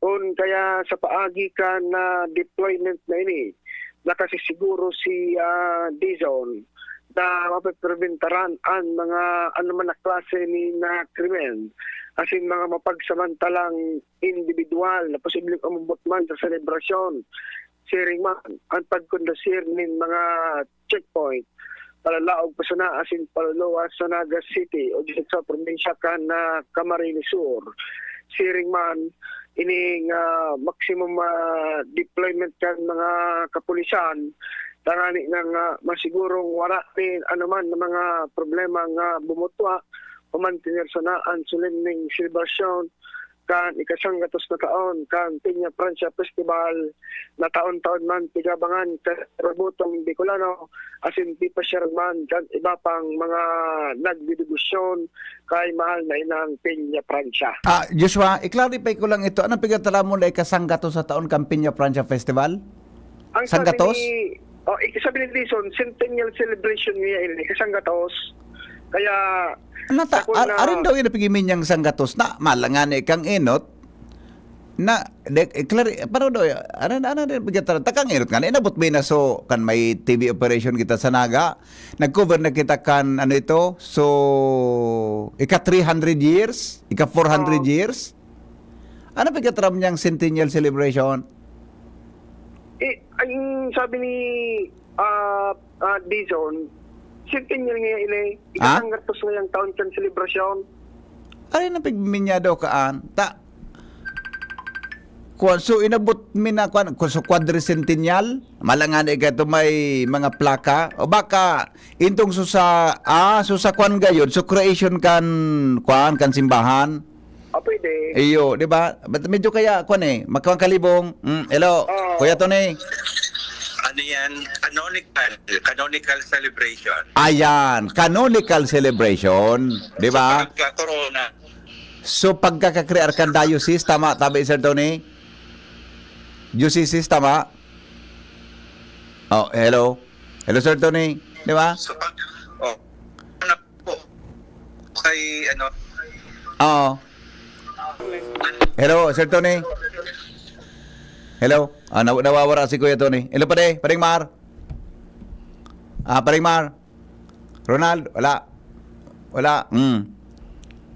Kun kaya sa paagi kan, ah, deployment na ini, nakasisiguro si, ah, Dizon na mapepreventaran an mga anoman na klase nin krimen asin mga mapagsamantalang indibidwal na posibleng umabot man sa selebrasyon. Siring man, an pagkondusir nin mga checkpoint, palalaog pa sana asin paluluwas sa Naga City o dito sa probinsya kan, ah, Camarines Sur. Siring man, ining, ah, maximum, ah, deployment kan mga kapulisan, tangani nang, ah, masigurong wara nin anoman na mga problema nga bumutwa, human tener sana an solemneng selebrasyon kan ikasanggatos na taon kan Peña Francia Festival, na taon-taon man pigabangan kan robotong Bicolano, asin pipasyaran man kan iba pang mga nagdedebosyon kay mahal na inang Peña Francia. Ah, Joshua, i-clarify ko lang ito. Anong pigtaram mo na ikasanggatos sa taon kan Peña Francia Festival? Ang sabi Sanggatos? ni, oh, ik-, sabi ni Dizon, centennial celebration niya ini, ikasanggatos. Kaya, Nata, ako ar-, na arin daw yun na pigimin niyang sanggatos na malangan ni kang enot na, de, eh, klari-, paano daw yun? Arin, ano din, pagkatara, takang enot nga na, inabot ba na so, kan may T V operation kita sa Naga, nag-cover na kita kan, ano ito, so, ika three hundred years, ika four hundred Oo. years? Ano pagkataram niyang centennial celebration? Eh, ang sabi ni, ah, ah, Dizon, centennial ngayon ini, Ah? ikasanggatos ngayang taon kan selebrasyon. Ano na pigminyado kaan? Ta, kuwan, so inabot mi na, kuwan, ku-, so quadricentennial? Malangan ika ito may mga plaka? O baka, intong so sa, ah, so sa kwan gayon, so creation kan, kwan, kan simbahan? Ah, pwede. Iyo, di ba? But medyo kaya, kwan eh, magkawang kalibong. Mm, hello, Oo. Kuya Tony. Ano yan? Canonical. Canonical celebration. Ayan, canonical celebration. Di ba? So, pagka-corona. So, pagkakakrear kan diocese, tama, tabi, Sir Tony? Diocese, tama? Oh, hello? Hello, Sir Tony? Di ba? So, pag, oh, ano po? Kay, ano? Oo. Hello, Sir Tony? Hello? Ah, naw-, nawawara si Kuya Tony. Hello, pare? Paring Mar? Ah, Paring Mar? Ronald? Wala. Wala. Hmm.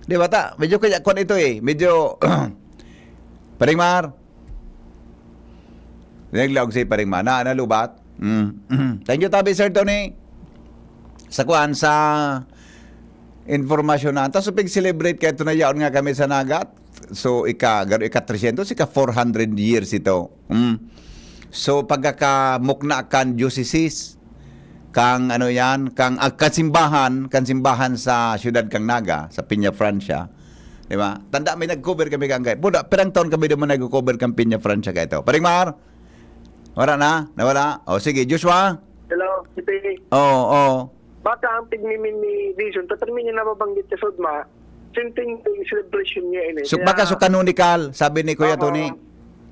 Di ba ta? Medyo kaya kwan ito eh. Medyo, Paring Mar? Naglaog si Paring Mar. Na, nalubat? Hmm. Thank you, tabi, Sir Tony. Sa kwan, sa informasyon na. Tapos, pig-celebrate kayo ito na yaon nga kami sa Naga. So, ika, garo ika tresyentos, ika four hundred years ito. Mm. So, pagkakamukna kan diocese, kang ano yan, kang, ah, kasimbahan, kan simbahan sa siyudad kang Naga, sa Peña Francia. Di ba? Tanda, may nag-cover kami kang kay. Buda, pirang taon kami naman nag-cover kang Peña Francia kay ito. Paring Mar? Wala na? Nawala? O, sige, Joshua? Hello, P P. Oo, oo. Baka ang pigmimin ni Dizon, tatarmin niya nababanggit sa Sodma, centenary celebration niya ini. So, kaya baka so canonical, sabi ni Kuya Oo. Tony.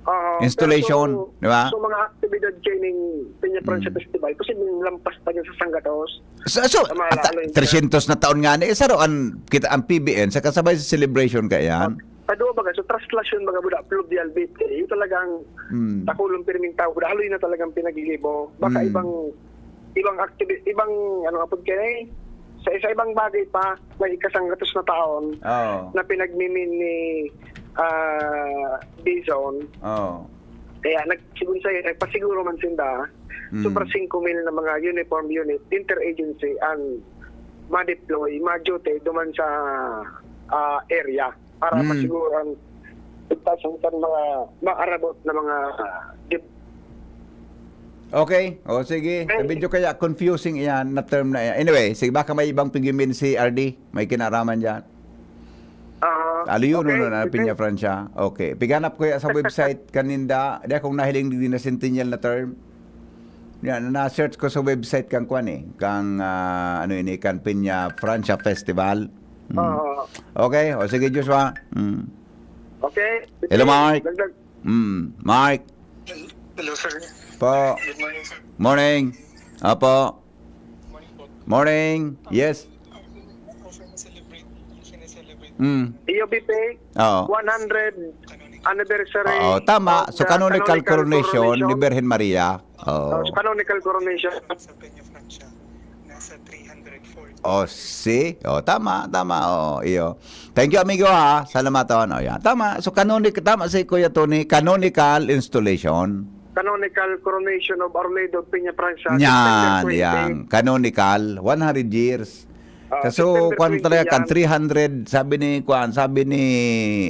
Oo. Installation, Pero so, di ba? So, mga aktibidad kayo ning Peña Francia Mm. Festival, posibleng lampas pa niya sa sanggatos. So, so, Sa mga ata-, lalo yun. tresyentos na taon nga ni, isa ro ang, kita ang P B N, sa kasabay sa celebration ka yan. Sa duwa baga, so, traslasyon baga, buda, fluvial bit, eh, yung talagang Mm. takulong pirming tao, buda, haloy na talagang pinaglilibo. Baka Mm. ibang, ibang activi-, ibang, ano nga po, kaya eh, sa, sa ibang bagay pa, may ikasanggatos na taon Oo. na pinagmimin ni, ah, Dizon. Oo. Kaya nagsiguro sa'yo, nagpasiguro man sinda, Mm. sobra singko mil na mga uniform unit, interagency, ang ma-deploy, ma-duty duman sa, ah, area para Mm. masiguro ang ligtas ang mga maarabot na mga, ah, dip- Okay. O, sige. Eh. Medyo kaya confusing iyan na term na iyan. Anyway, sige, baka may ibang pigimin si R D. May kinaraman dyan. Ah, Aliyo, okay, no, na okay. Pinya Francia. Okay. Piganap ko ya sa website kaninda. Di akong nahiling di na Centennial na term. Yan, na-search ko sa website kang kwan eh. Kang, ah, ano ini, kan Pinya Francia Festival. Hmm. Oo. Okay. O, sige, Joshua. Hmm. Okay. Hello, Mark. Dagdag. Hmm. Mark. Hello, sir. Po. Good morning, sir. Morning. Apo. Morning po. Morning. Yes. Ang, ang, ang sineselebrate, ang sineselebrate Mm. ng Iyo, B P, Oo. one hundred anniversary Oo, tama. of So, the canonical canonical coronation ni coronation. Birhen Maria. Oo. Oh, so, canonical coronation. Sa Peña Francia, nasa three hundred forty. Oh, see? Oh, tama, tama. Oo, iyo. Thank you, amigo, ha. Salamaton. Oh, yan. Tama. So, canonic-, tama si Kuya Tony. Canonical installation. Canonical coronation of Our Lady of Peña Francia, Yan, September twenty. Yan. Canonical, one hundred years. Ah, Kaso, September kwan twenty talaga, kan yan. three hundred, sabi ni, kwan, sabi ni,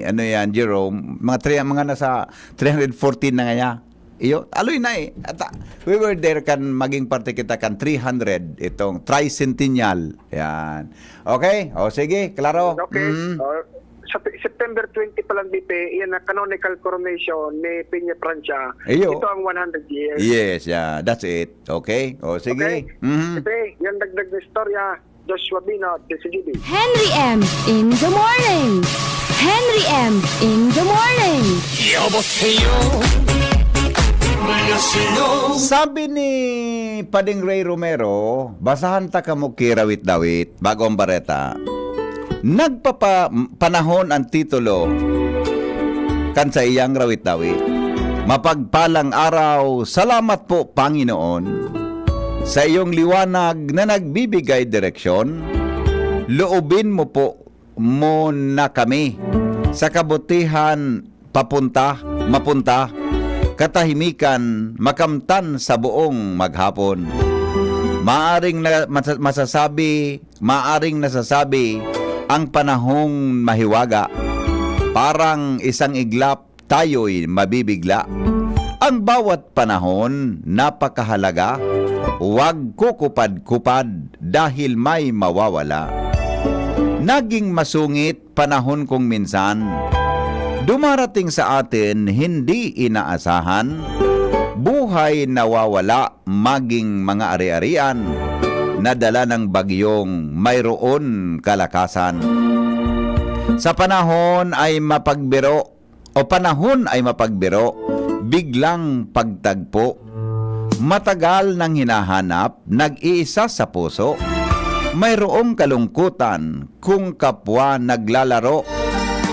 ano yan, Jerome, mga three, mga nasa three hundred fourteen na ngaya. Iyo, aloy na eh. At, ah, we were there kan maging parte kita kan three hundred, itong tricentennial. Yan. Okay? O, sige, klaro. Okay. Mm. Uh, sa Pe-, September twenty pa lang, B P, yan ang canonical coronation ni Peña Francia. Iyo. Ito ang one hundred years. Yes, yeah. That's it. Okay? O, sige. Okay. Mhm. B P, yan dagdag na istorya. Joshua Bino, D C G B. Henry M in the morning. Henry M in the morning. 여보세요. 안녕하세요. Sabi ni Pading Ray Romero, basahan ta kamo ki Rawit-dawit, Bagong Bareta. Nagpapa-, panahon ang titulo kan saiyang Rawit-dawit. Mapagpalang araw, salamat po, Panginoon. Sa iyong liwanag na nagbibigay direksyon, loobin mo po muna kami sa kabutihan papunta, mapunta, katahimikan, makamtan sa buong maghapon. Maaring na, masa-, masasabi, maaring nasasabi ang panahong mahiwaga. Parang isang iglap tayo'y mabibigla. Ang bawat panahon napakahalaga, huwag kukupad-kupad dahil may mawawala. Naging masungit panahon kung minsan. Dumarating sa atin hindi inaasahan, buhay nawawala maging mga ari-arian na dala ng bagyong mayroon kalakasan. Sa panahon ay mapagbiro o panahon ay mapagbiro, biglang pagtagpo. Matagal nang hinahanap, nag-iisa sa puso. Mayroong kalungkutan kung kapwa naglalaro.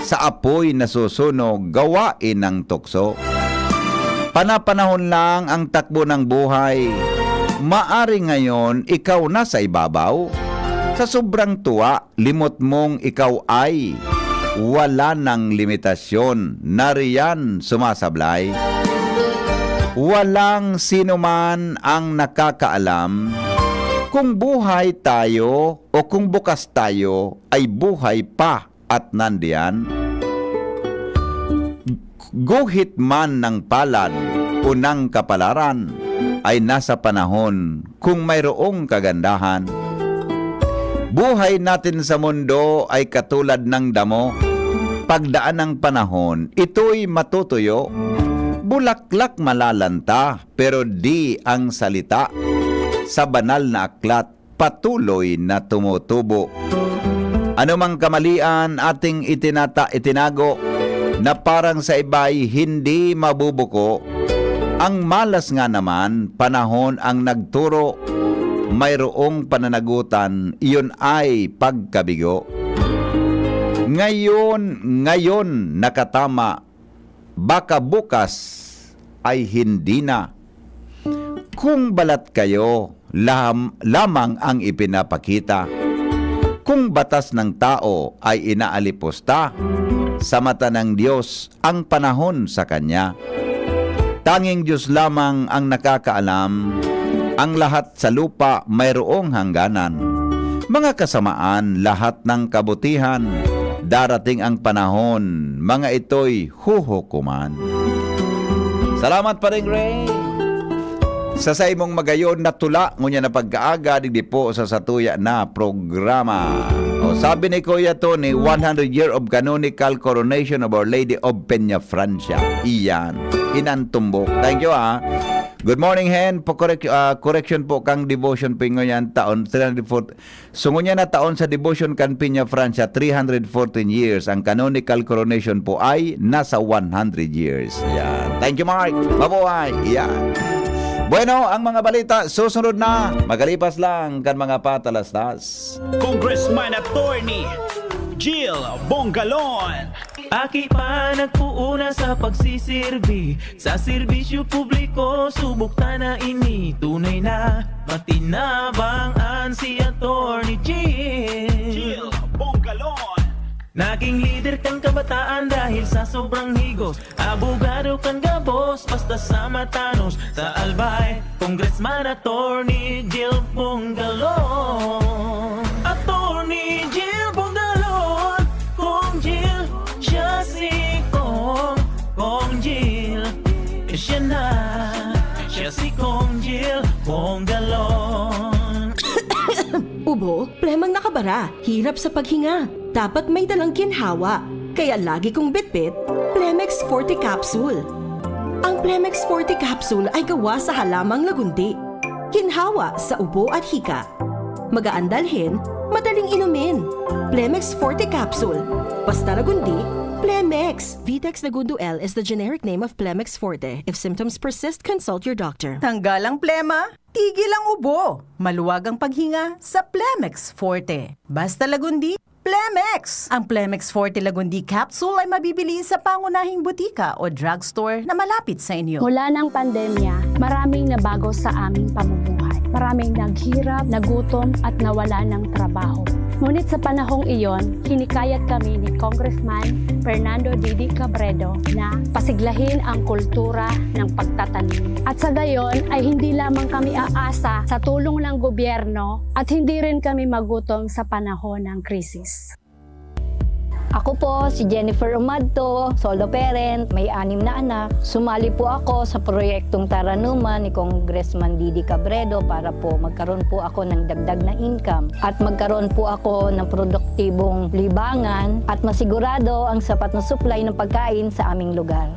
Sa apoy nasusunog, gawain ng tukso. Panapanahon lang ang takbo ng buhay. Maari ngayon ikaw na sa ibabaw. Sa sobrang tuwa, limot mong ikaw ay wala nang limitasyon na riyan sumasablay. Walang sino man ang nakakaalam kung buhay tayo o kung bukas tayo ay buhay pa at nandiyan. Guhit man ng palad o ng kapalaran ay nasa panahon kung mayroong kagandahan. Buhay natin sa mundo ay katulad ng damo. Pagdaan ng panahon, ito'y matutuyo. Bulaklak malalanta, pero di ang salita. Sa banal na aklat, patuloy na tumutubo. Anumang kamalian ating itinata-, itinago na parang sa iba'y hindi mabubuko, ang malas nga naman, panahon ang nagturo, mayroong pananagutan, iyon ay pagkabigo. Ngayon, ngayon nakatama, baka bukas ay hindi na. Kung balat kayo, lam-, lamang ang ipinapakita. Kung batas ng tao ay inaalipusta, sa mata ng Diyos ang panahon sa kanya. Tanging Diyos lamang ang nakakaalam. Ang lahat sa lupa mayroong hangganan. Mga kasamaan, lahat ng kabutihan, darating ang panahon, mga ito'y huhukuman. Salamat, Paring Ray, sa saimong magayon na tula ngunyan na pagkaaga digdi po sa satuya na programa. O, sabi ni Kuya Tony, one hundred year of canonical coronation of Our Lady of Peñafrancia. Iyan, inantumbok. Thank you, ah. Good morning, Hen. Po, correct, ah, correction po, kang devotion po ngunyan taon, three hundred forty. So, ngunyan na taon sa devotion kan Peñafrancia, three hundred fourteen years. Ang canonical coronation po ay nasa one hundred years. Yan. Thank you, Mark. Mabuhay. Yan. Bueno, ang mga balita susunod na. Magalipas lang kan mga patalastas. Congressman Attorney Jill Bongalon. Aki pa nagpuuna sa pagsisirbi, sa serbisyo publiko, subok ta na ini. Tunay na matinabang an si Attorney Jill. Jill Bongalon. Naging lider kan kabataan dahil sa sobrang higos. Abogado kan gabos, basta sa matanos. Sa Albay, Congressman Attorney Jill Bongalon. Attorney Jill Bongalon. Kong Jill, siya si Kong. Kong Jill, siya na. Siya si Kong Jill Bongalon. Ubo, plemang nakabara, hirap sa paghinga. Dapat may dalang ginhawa. Kaya lagi kong bitbit, Plemex Forte Capsule. Ang Plemex Forte Capsule ay gawa sa halamang lagundi. Ginhawa sa ubo at hika. Magaan dalhin, madaling inumin. Plemex Forte Capsule. Basta lagundi, Plemex. Vitex Lagundo L is the generic name of Plemex Forte. If symptoms persist, consult your doctor. Tanggal ang plema, tigil ang ubo. Maluwag ang paghinga sa Plemex Forte. Basta lagundi, Plemex! Ang Plemex Forte Lagundi Capsule ay mabibili sa pangunahing butika o drugstore na malapit sa inyo. Mula ng pandemya, maraming nabago sa aming pamumuhay. Maraming naghirap, nagutom, at nawala ng trabaho. Ngunit sa panahong iyon, hinikayat kami ni Congressman Fernando Didi Cabredo na pasiglahin ang kultura ng pagtatanim. At sa gayon ay hindi lamang kami aasa sa tulong ng gobyerno at hindi rin kami magutom sa panahon ng krisis. Ako po si Jennifer Umadto, solo parent, may anim na anak. Sumali po ako sa proyektong Taranuman ni Congressman Didi Cabredo para po magkaroon po ako ng dagdag na income at magkaroon po ako ng produktibong libangan at masigurado ang sapat na supply ng pagkain sa aming lugar.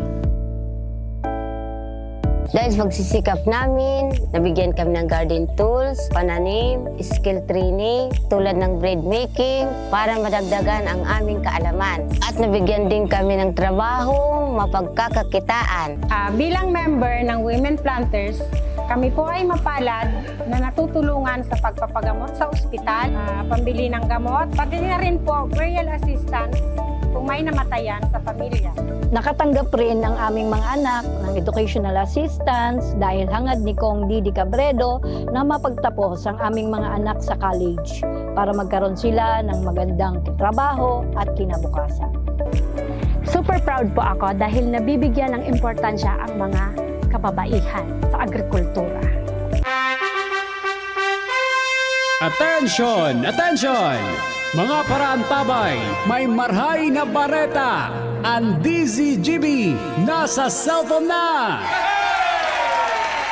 Dahil sa pagsisikap namin, nabigyan kami ng garden tools, pananim, skill training, tulad ng bread making, para madagdagan ang aming kaalaman. At nabigyan din kami ng trabaho, mapagkakakitaan. Ah, bilang member ng Women Planters, kami po ay mapalad na natutulungan sa pagpapagamot sa ospital, ah, pambili ng gamot, pati na rin po burial assistance kung may namatayan sa pamilya. Nakatanggap rin ang aming mga anak ng educational assistance dahil hangad ni Cong Didi Cabredo na mapagtapos ang aming mga anak sa college para magkaroon sila ng magandang trabaho at kinabukasan. Super proud po ako dahil nabibigyan ng importansya ang mga kababaihan sa agrikultura. Attention! Attention! Mga paraantabay, may marhay na bareta! Ang D Z G B nasa cellphone na!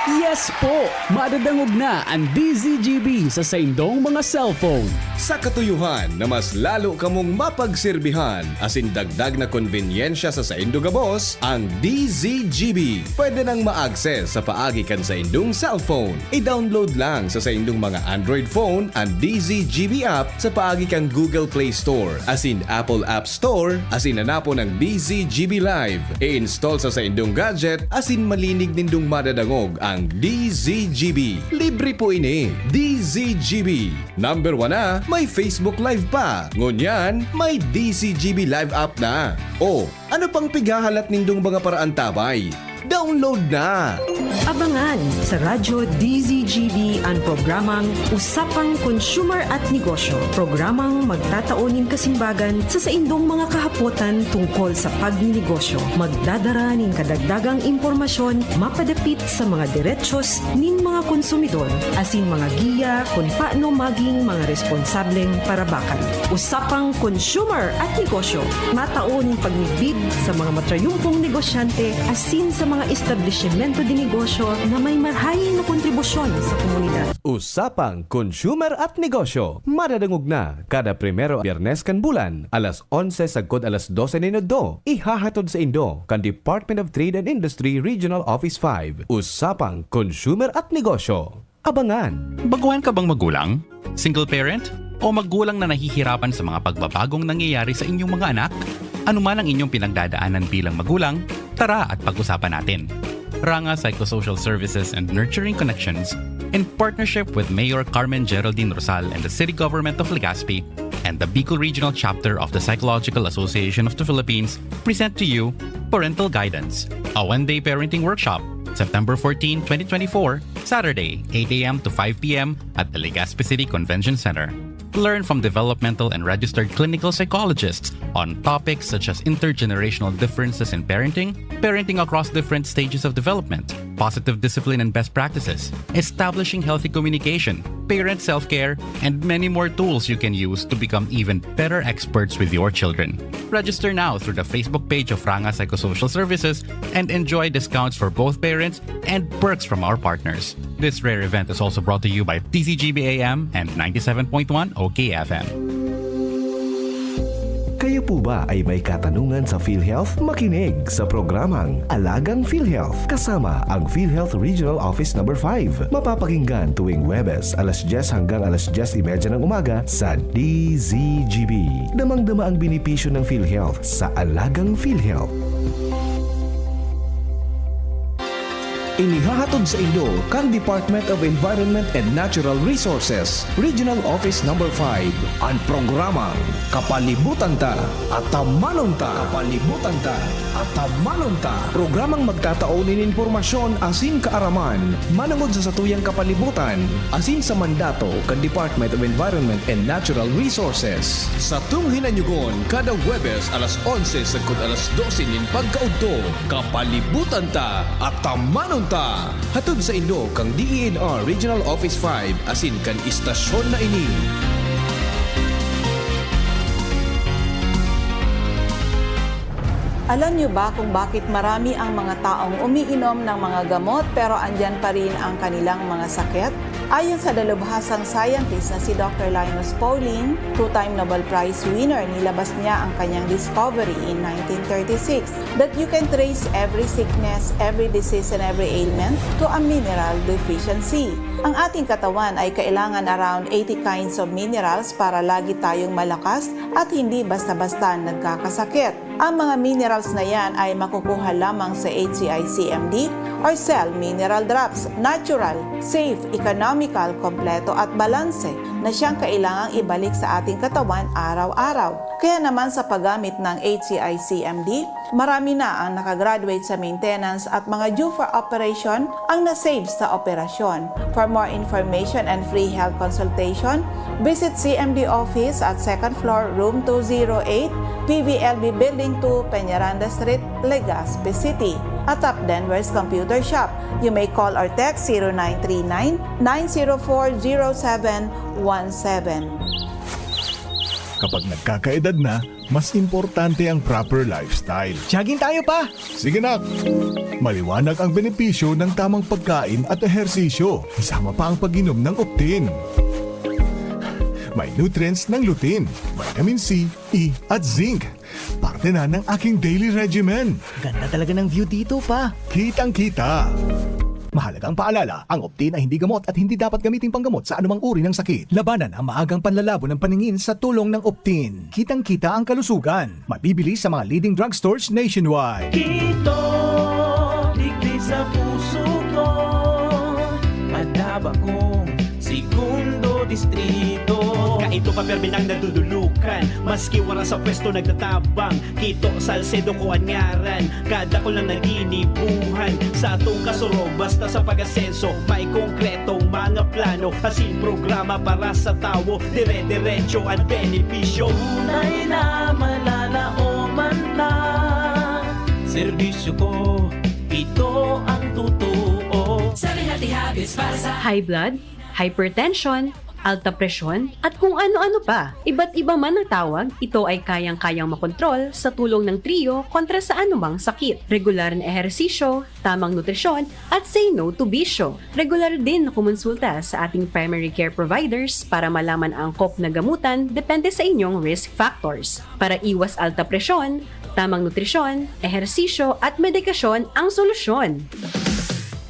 Yes po! Madadangog na ang D Z G B sa saindong mga cellphone. Sa katuyuhan na mas lalo kamong mapagserbihan asin dagdag na konbenyensya sa saindo gabos, ang D Z G B pwede nang ma-access sa paagi kan saindong cellphone. I-download lang sa saindong mga Android phone ang D Z G B app sa paagi kan Google Play Store asin Apple App Store asin hanapon ang D Z G B Live. I-install sa saindong gadget asin malinig nindong madadangog ang D Z G B. Libre po ini. D Z G B. Number one na, may Facebook Live pa. Ngunyan, may D Z G B Live app na. O, ano pang pighahalat nindong mga paraantabay? Download na! Abangan sa Radyo D Z G B an programang Usapang Consumer at Negosyo, programang magtatao nin kasimbagan sa saindong mga kahapotan tungkol sa pagninegosyo. Magdadara nin kadagdagang impormasyon mapadapit sa mga derechos nin mga konsumidor, asin mga giya kun paano maging mga responsableng parabakan. Usapang Consumer at Negosyo, matao nin pagmidbid sa mga matrayumpong negosyante asin sa mga establisimento de negosyo na may marahay na kontribusyon sa komunidad. Usapang Consumer at Negosyo, madadangog na kada primero Biyernes kan bulan, alas onse sagkod alas dose nin udto. Ihahatod saindo kan Department of Trade and Industry Regional Office five. Usapang Consumer at Negosyo. Abangan! Baguhan ka bang magulang? Single parent? O magulang na nahihirapan sa mga pagbabagong nangyayari sa inyong mga anak? Ano man ang inyong pinagdadaanan bilang magulang, tara at pag-usapan natin. Ranga Psychosocial Services and Nurturing Connections, in partnership with Mayor Carmen Geraldine Rosal and the City Government of Legazpi and the Bicol Regional Chapter of the Psychological Association of the Philippines, present to you Parental Guidance, a one-day parenting workshop, September fourteen, twenty twenty-four, Saturday, eight a m to five p m at the Legazpi City Convention Center. Learn from developmental and registered clinical psychologists on topics such as intergenerational differences in parenting, parenting across different stages of development, positive discipline and best practices, establishing healthy communication, parent self-care, and many more tools you can use to become even better experts with your children. Register now through the Facebook page of Ranga Psychosocial Services and enjoy discounts for both parents and perks from our partners. This rare event is also brought to you by T C G B A M and ninety-seven point one O K F M. Kayo po ba ay may katanungan sa PhilHealth? Makinig sa programang Alagang PhilHealth kasama ang PhilHealth Regional Office Number five. Mapapakinggan tuwing Huwebes, alas dyes hanggang alas dyes y media ng umaga sa D Z G B. Damang-dama ang benepisyo ng PhilHealth sa Alagang PhilHealth. Inihahatod saindo kan Department of Environment and Natural Resources, Regional Office Number five, an programang Kapalibutan Ta, Atamanon Ta. Kapalibutan Ta, Atamanon Ta. Programang magtatao nin impormasyon asin kaaraman manongod sa satuyang kapalibutan asin sa mandato kan Department of Environment and Natural Resources. Satong hinanyogon kada Huwebes alas onse sagkod alas dose nin pagkaudto. Kapalibutan Ta, Atamanon Ta. Hatod saindo kan D E N R Regional Office five asin kan istasyon na ini. Alam niyo ba kung bakit marami ang mga taong umiinom ng mga gamot pero andyan pa rin ang kanilang mga sakit? Ayon sa dalubhasang scientist na si Doctor Linus Pauling, two-time Nobel Prize winner, nilabas niya ang kanyang discovery in nineteen thirty-six that you can trace every sickness, every disease, and every ailment to a mineral deficiency. Ang ating katawan ay kailangan around eighty kinds of minerals para lagi tayong malakas at hindi basta-basta nagkakasakit. Ang mga minerals na yan ay makukuha lamang sa H C I C M D or Cell Mineral Drops. Natural, safe, economical, kompleto at balanse na siyang kailangang ibalik sa ating katawan araw-araw. Kaya naman sa paggamit ng H C I C M D, marami na ang nakagraduate sa maintenance at mga due for operation ang na-save sa operasyon. For more information and free health consultation, visit C M D office at second floor, room two zero eight, P V L B Building two, Peñaranda Street, Legazpi City. At Top Denver's Computer Shop. You may call or text zero nine three nine, nine zero four, zero seven one seven. Kapag nagkakaedad na, mas importante ang proper lifestyle. Jogging tayo, pa! Sige, nak! Maliwanag ang benepisyo ng tamang pagkain at ehersisyo, kasama pa ang pag-inom ng Optin. May nutrients ng lutein, vitamin C, E, at zinc. Parte na ng aking daily regimen. Ganda talaga ng view dito, pa. Kitang-kita. Mahalagang paalala, ang Optin ay hindi gamot at hindi dapat gamiting panggamot sa anumang uri ng sakit. Labanan ang maagang panlalabo ng paningin sa tulong ng Optin. Kitang-kita ang kalusugan. Mabibili sa mga leading drugstores nationwide. Kito, digdi sa puso ko, madaba kong segundo distrito. Ito pa permi nang nadudulukan, maski wara sa pwesto nagtatabang. Kito Salcedo ko an ngaran, kadakul na naginibuhan. Sa atong kasurog, basta sa pag-asenso, may konkretong mga plano. Asin programa para sa tawo, dire-diretso an benepisyo. Tunay na mananaoman ta. Serbisyo ko, ito ang totoo. Sa Bihati Habits para sa High blood, hypertension, alta presyon, at kung ano-ano pa. Iba't iba man ang tawag, ito ay kayang-kayang makontrol sa tulong ng Trio kontra sa anumang sakit. Regular na ehersisyo, tamang nutrisyon, at say no to bisyo. Regular din na kumonsulta sa ating primary care providers para malaman ang angkop na gamutan depende sa inyong risk factors. Para iwas alta presyon, tamang nutrisyon, ehersisyo, at medikasyon ang solusyon.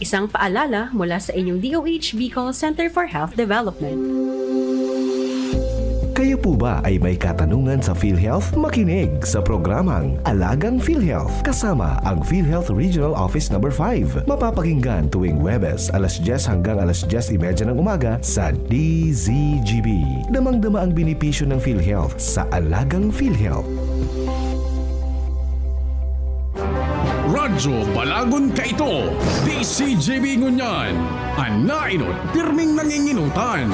Isang paalala mula sa inyong D O H Bicol Center for Health Development. Kayo po ba ay may katanungan sa PhilHealth? Makinig sa programang Alagang PhilHealth kasama ang PhilHealth Regional Office Number five. Mapapakinggan tuwing Huwebes alas diyes hanggang alas diyes y media ng umaga sa D Z G B. Damang-dama ang benepisyo ng PhilHealth sa Alagang PhilHealth. Radyo Balagon Kaito, D C G B ngunyan. An nainot, pirming nanginginutan.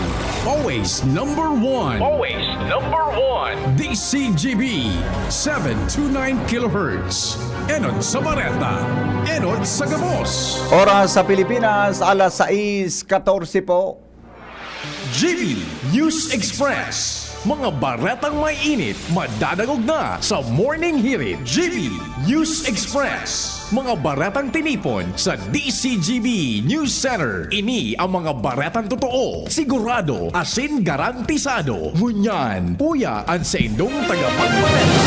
Always number one. Always number one. D C G B, seven two nine kilohertz. Enot sa Bareta, enot sa Gabos. Oras sa Pilipinas, alas sais katorse po. G B News Express. Mga baretang may init, madadangog na sa Morning Hirit. G B News Express. Mga baretang tinipon sa D C G B News Center. Ini ang mga baretang totoo, sigurado, asin garantisado. Ngunyan, uya an saindong tagapagbareta.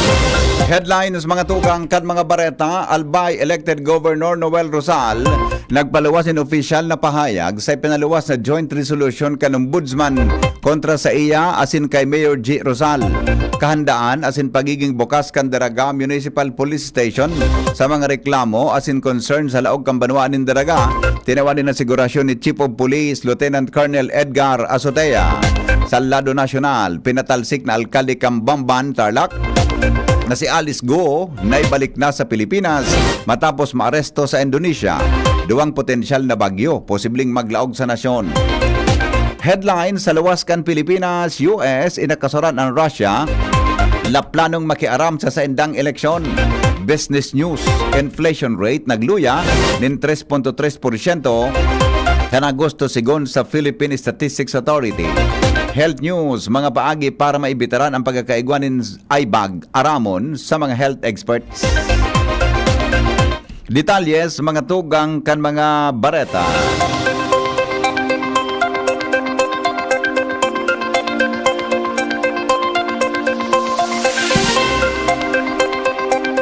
Headlines, mga tugang kan mga bareta. Albay elected Governor Noel Rosal nagpaluwas nin opisyal na pahayag sa ipinaluwas na joint resolution kan Ombudsman kontra sa iya asin kay Mayor G. Rosal. Kahandaan asin pagiging bukas kan Daraga Municipal Police Station sa mga reklamo asin concern sa laog kan banwaan nin Daraga, tinawan nin asigurasyon ni Chief of Police Lieutenant Colonel Edgar Azotea. Sa lado nasyonal, pinatalsik na alkalde kan Bamban, Tarlac, na si Alice Guo naibalik na sa Pilipinas matapos maaresto sa Indonesia. Duwang potensyal na bagyo posibleng maglaog sa nasyon. Headline: sa luwas kan Pilipinas, U S inakasuran an Russia na planong makiaram sa saindang eleksyon. Business news: inflation rate nagluya nin tres punto tres porsyento kan Agosto, segun sa Philippine Statistics Authority. Health news: mga paagi para maibitaran ang pagkakaigwa nin eye bag aramon sa mga health experts. Detalye sa mga tugang kan mga bareta.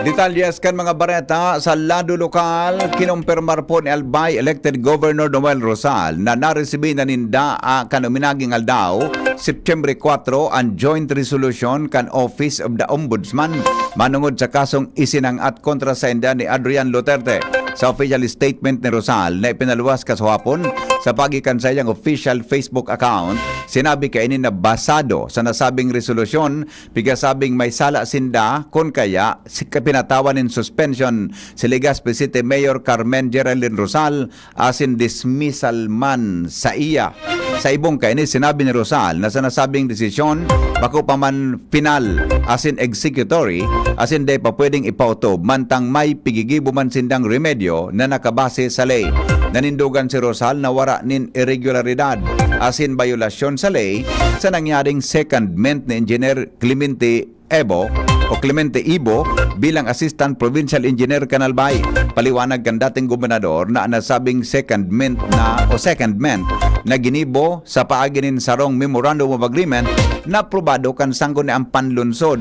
Detalye kan mga bareta. Sa lado lokal, kinumpirmar po ni Albay elected Governor Noel Rosal na naresibi na ninda, ah, kan uminaging aldaw, September kuwatro, an joint resolution kan Office of the Ombudsman manungod sa kasong isinang-at kontra sainda ni Adrian Duterte. Sa official statement ni Rosal na ipinaluwas kasuhapon sa paagi kan saiyang official Facebook account, sinabi kaini na basado sa nasabing resolusyon, pigasabing may sala sinda kun kaya si pinatawan nin suspension si Legazpi City Mayor Carmen Geraldine Rosal asin dismissal man saiya. Sa ibong kaini, sinabi ni Rosal na sa nasabing desisyon, bako pa man pinal asin executory, asin dai pa pwedeng ipautob mantang may pigigibo man sindang remedyo na nakabase sa ley. Nanindogan si Rosal na wara nin iregularidad asin bayolasyon sa ley sa nangyaring secondment ni Engineer Clemente Ebo o Clemente Ibo bilang Assistant Provincial Engineer kan Albay. Paliwanag kan dating gobernador na an nasabing secondment na o secondment na ginibo sa paagi nin sarong Memorandum of Agreement na aprobado kan Sangguniang Panlunsod,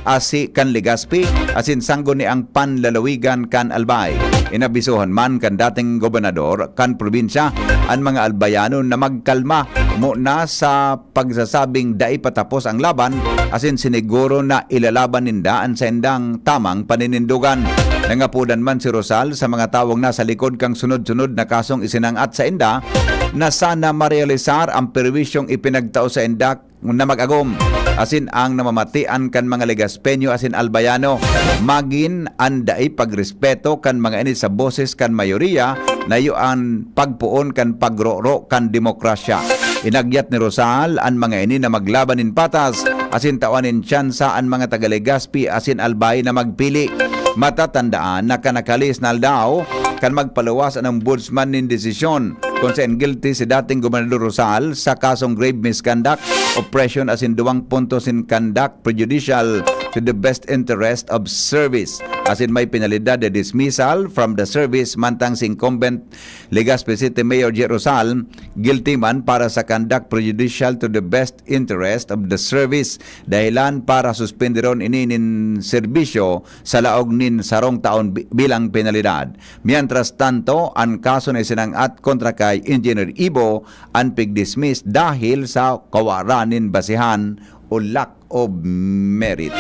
asi kan Legazpi, asin Sangguniang Panlalawigan kan Albay. Inabisohan man kan dating gobernador kan probinsya an mga Albayanon na magkalma muna sa pagsasabing dai pa tapos ang laban, asin siniguro na ilalaban ninda an saindang tamang paninindogan. Nangapodan man si Rosal sa mga tawong nasa likod kan sunod-sunod na kasong isinang-at sainda na sana marealisar ang perwisyong ipinagtao sainda na mag-agom, asin ang namamatian kan mga Legazpeño asin Albayano. Magin an dai pagrespeto kan mga ini sa boses kan mayoriya na iyo an pagpoon kan pagroro kan demokrasya. Inagyat ni Rosal an mga ini na maglaban nin patas asin tawan nin tsansa an mga taga Legazpi asin Albay na magpili. Matatandaan na kan nakalis na aldaw kan magpaluwas an ombudsman nin desisyon kun saen guilty si dating Gobernador Rosal sa kasong grave misconduct, oppression asin duwang puntos nin conduct prejudicial to the best interest of service. Asin may penalidad na dismissal from the service mantang si incumbent Legazpi City Mayor J. Rosal guilty man para sa conduct prejudicial to the best interest of the service, dahilan para suspenderon ini nin serbisyo sa laog nin sarong taon bi-, bilang penalidad. Mientras tanto, an kaso na isinang-at kontra kay Engineer Ibo an pigdismiss dahil sa kawaran nin basihan o lack of merit.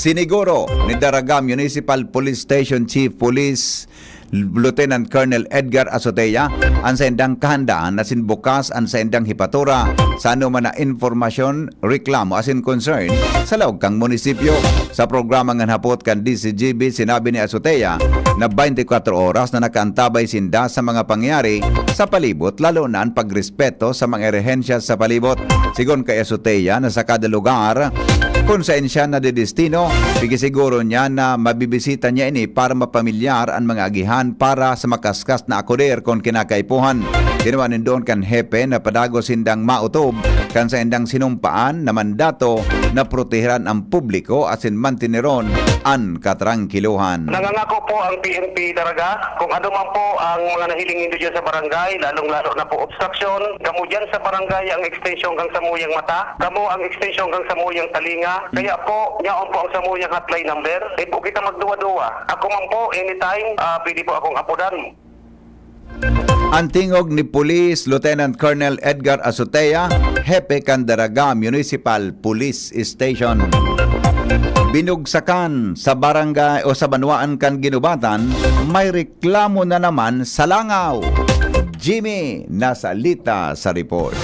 Siniguro ni Daraga Municipal Police Station Chief Police Lieutenant Colonel Edgar Azotea an saindang kahandaan asin bukas an saindang hipatura sa anoman na impormasyon, reklamo asin concern sa laog kan munisipyo. Sa programa ngan hapot kan D C G B, sinabi ni Azotea na twenty-four oras na nakaantabay sinda sa mga pangyayari sa palibot, lalo na an pagrespeto sa mga emerhensya sa palibot. Sigon kay Azotea na sa kada lugar kun saen siya nadedestino, pigisiguro niya na mabibisita niya ini para mapamilyar an mga agihan para sa makaskas na akoder kun kinakaipuhan. Tinua nin doon kan hepe na padagos sindang maotob kan saindang sinumpaan na mandato na proteheran an publiko asin manteneron an katrangkilohan. Nangangako po ang P N P Daraga, kung ano man po ang mga nahiling nindo dyan sa barangay, lalong-lalo na po obstruction, kamo dyan sa barangay ang extension kan samuyang mata, kamo ang extension kan samuyang talinga. Kaya po, yaon po ang samuyang hotline number. Di po kita magduwa-duwa. Ako man po, anytime, ah, pwede po akong apodan. An tingog ni Police Lieutenant Colonel Edgar Azotea, hepe kan Daraga Municipal Police Station. Binugsakan sa barangay o sa banwaan kan Guinobatan, may reklamo na naman sa langaw. Jimmy Nasalita sa report.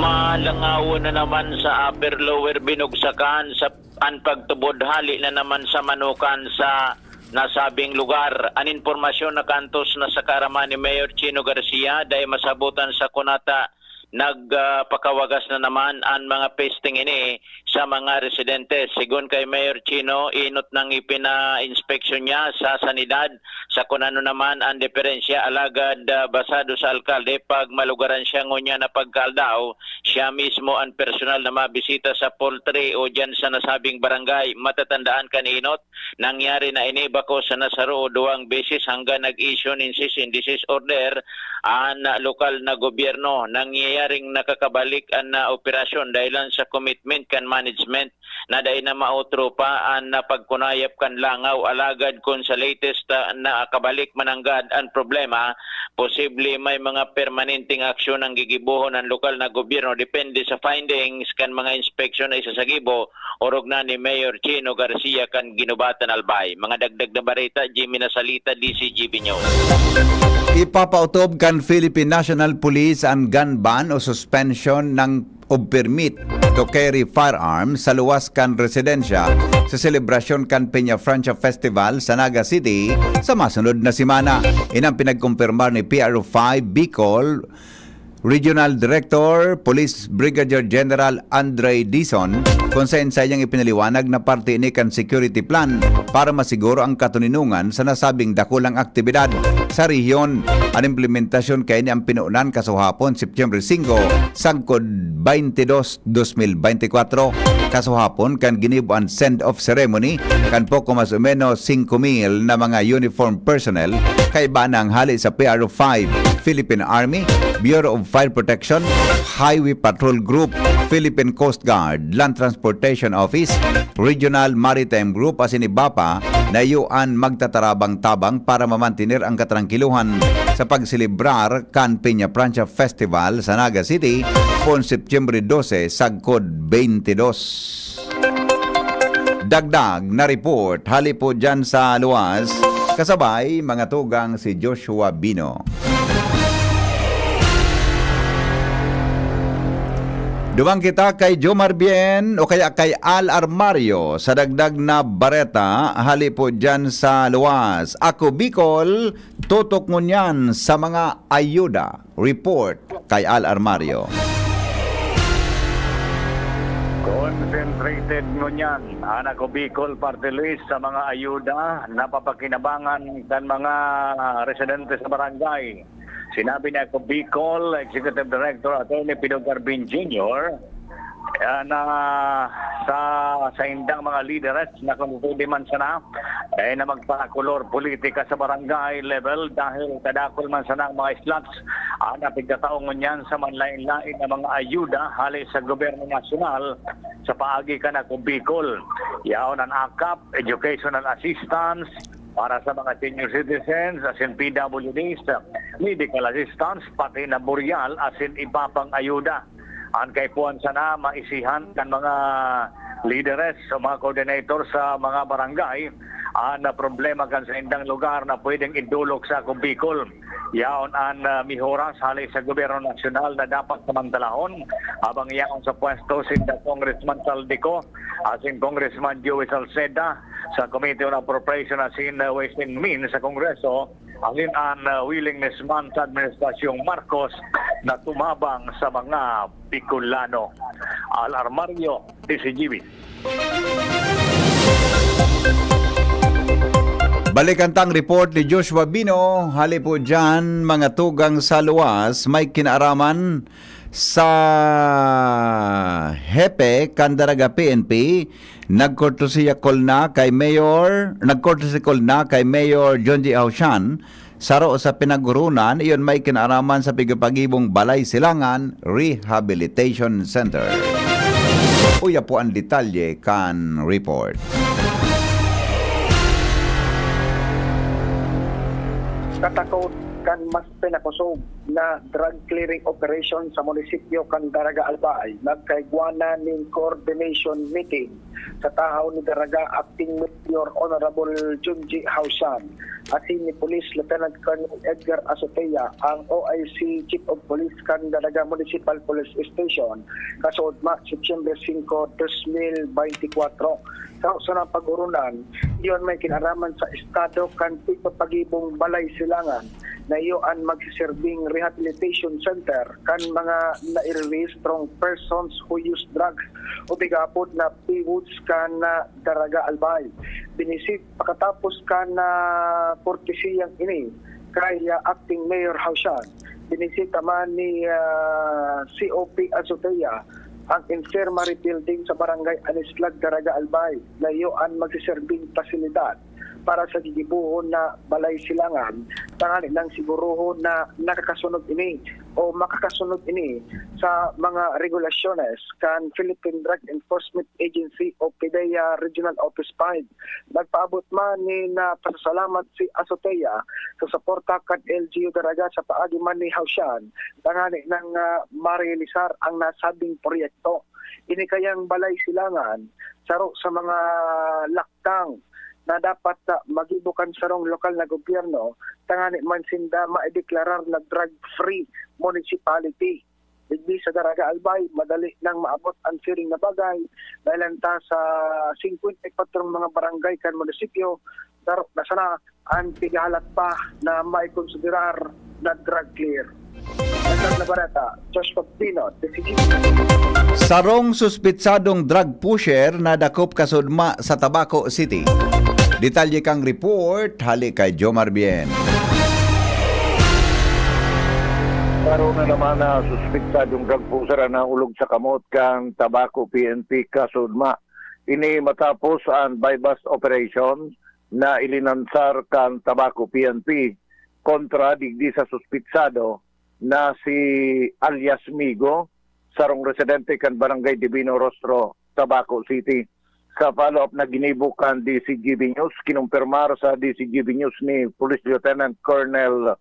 Malangawon na naman sa Upper Lower Binugsakan sa an pagtubod hali na naman sa manukan sa nasabing lugar. An impormasyon nakaantos na sa kaaraman ni Mayor Chino Garcia, dai masabutan sa kunata nagpakawagas na naman an mga pesting ini sa mga residente. Sigon kay Mayor Chino, inot nang ipina-inspeksyon niya sa sanidad sa kun ano naman an diferensya, alagad, ah, basado sa alkalde, pag malugaran siya ngunyan na pagkaaldaw, siya mismo an personal na mabisita sa poultry o diyan sa nasabing barangay. Matatandaan kan inot, nangyari na ini bako sa nasaro o duwang beses hanggang nag-issue nin cease and desist order an lokal na gobyerno. Nangyayaring nakakabalik an, ah, operasyon dahilan sa commitment kan management na dai na maotro pa an, ah, pagkunayap kan langaw. Alagad kun sa latest, ah, nakabalik mananggad an problema, posible may mga permanenteng aksyon ang gigibohon ng lokal na gobyerno depende sa findings kan mga inspeksyon na isasagibo, orog na ni Mayor Chino Garcia kan Guinobatan, Albay. Mga dagdag na bareta, Jimmy Nasalita, D C G B News. Ipapautob kan Philippine National Police an gun ban o suspension ng of permit to carry firearms sa luwas kan residensya sa selebrasyon kan Peña Francia Festival sa Naga City sa masunod na semana. Inang pinagkumpirmar ni P R O five Bicol Regional Director Police Brigadier General Andre Dizon, kung saen saiyang ipinaliwanag na parte ini kan security plan para masiguro ang katoninongan sa nasabing dakulang aktibidad sa rehiyon. An implementasyon kaini ang pinunan kasuhapon, September singko, sagkod twenty-dos, dos mil beintikwatro, kasuhapon kan ginibo an send-off ceremony kan poko mas o menos singko mil na mga uniform personnel, kaiba na ang hali sa P R O five, Philippine Army, Bureau of Fire Protection, Highway Patrol Group, Philippine Coast Guard, Land Transportation Office, Regional Maritime Group asin iba pa na iyo an magtatarabang-tabang para mamantener ang katrangkilohan sa pagselebrar kan Peña Francia Festival sa Naga City, pon Septyembre dose, sagkod beintidos. Dagdag na report hali po dyan sa luwas, kasabay mga tugang si Joshua Bino. Duman kita kay Jomar Bien o kaya kay Al Armario sa dagdag na bareta hali po dyan sa luwas. Ako Bicol, tutok ngunyan sa mga ayuda. Report kay Al Armario. Concentrated ngunyan an Ako Bicol Party List sa mga ayuda na papakinabangan kan mga residente sa barangay. Sinabi ni Ako Bicol Executive Director Attorney Pido Garbin Junior, ah, na sa saindang mga lideres na kung pwede man sana, eh, na magpakulor politika sa barangay level dahil kadakol man sana ang mga slots, ah, na pigtatao ngunyan sa manlain-lain na mga ayuda hali sa gobyerno nasyonal sa paagi kan Ako Bicol. Yaon an akap, educational assistance, para sa mga senior citizens, asin P W Ds, medical assistance, pati na burial asin iba pang ayuda. An kaipuhan sana maisihan kan mga lideres o mga coordinator sa mga barangay an problema kan saindang lugar na pwedeng idolok sa Ako Bicol. Yaon an, ah, mihoras hali sa gobyerno nasyonal na dapat samantalahon, habang yaon sa pwesto sinda Congressman Zaldy Co asin Congressman Joey Salceda sa Committee on Appropriation asin, uh, Ways and Means sa Kongreso, asin an, uh, willingness man sa Administrasyong Marcos na tumabang sa mga Bicolano. Al Armario, D Z G B. Balikan tang report ni Joshua Bino. Hali po dyan, mga tugang sa luwas, may kinaaraman sa hepe kan Daraga P N P, nagkortesiya call na kay Mayor, nagkortesiya call na kay Mayor John G. Ausian, saro sa pinaghurunan, iyon may kinaaraman sa pigpapagibong Balay Silangan Rehabilitation Center. Uya po ang detalye kan report. Katakot kan mas pinakosog na drug clearing operation sa munisipyo kan Daraga Albay, nagkaigwa na nin coordination meeting sa tahaw ni Daraga Acting Mayor Honorable Junji Hausan asin ni Police Lieutenant Colonel Edgar Azotea, ang O I C Chief of Police kan Daraga Municipal Police Station, kasuodma September singko, dos mil beintikwatro. Sa usa na pag-urunan, iyon may kinaraman sa estado kan pigpapagibong Balay Silangan na iyo an magsiserbing rehabilitation center kan mga nairerehistrong persons who use drugs o pigapod na P W Ds kan, ah, Daraga Albay. Binisit pakatapos kan, ah, kortesiyang ini kay, ah, Acting Mayor Hausan. Binisita man ni, ah, C O P Azotea ang infirmary building sa Barangay Anislag, Daraga Albay, na iyo an magsiserbing pasilidad para sa gigibohon na Balay Silangan, tanganing sigurohon na nakakasunod ini o makakasunod ini sa mga regulasyones kan Philippine Drug Enforcement Agency o PDEA Regional Office five. Nagpaabot man nin, ah, pasasalamat si Azotea sa suporta kan L G U Daraga sa paagi man ni Hausan, tanganing, ah, marealisar ang nasabing proyekto. Ini kayang Balay Silangan, saro sa mga laktang na dapat na magibo kan sarong lokal na gobyerno, tanganing man sinda maideklarar na drug-free municipality. Digdi sa Daraga Albay, madali nang maabot an siring na bagay, dahil ta sa singkwenta y kwatro mga barangay kan munisipyo, saro na sana an pighahalat pa na maikonsiderar na drug clear. Dagdag na bareta, Josh Pagpino, D Z G B. Sarong suspitsadong drug pusher nadakop kasuodma sa Tabaco City. Detalye kang report, hali kay Jomar Bien. Saro na naman na suspitsadong drug pusher an naulog sa kamot kan Tabaco P N P kasuodma. Ini matapos an buy-bust operation na ilinansar kan Tabaco P N P kontra digdi sa suspitsado na si alias Migo, sarong residente kan Barangay Divino Rostro, Tabaco City. Sa follow-up na ginibo kan D Z G B News, kinumpirmar sa D Z G B News ni Police Lieutenant Colonel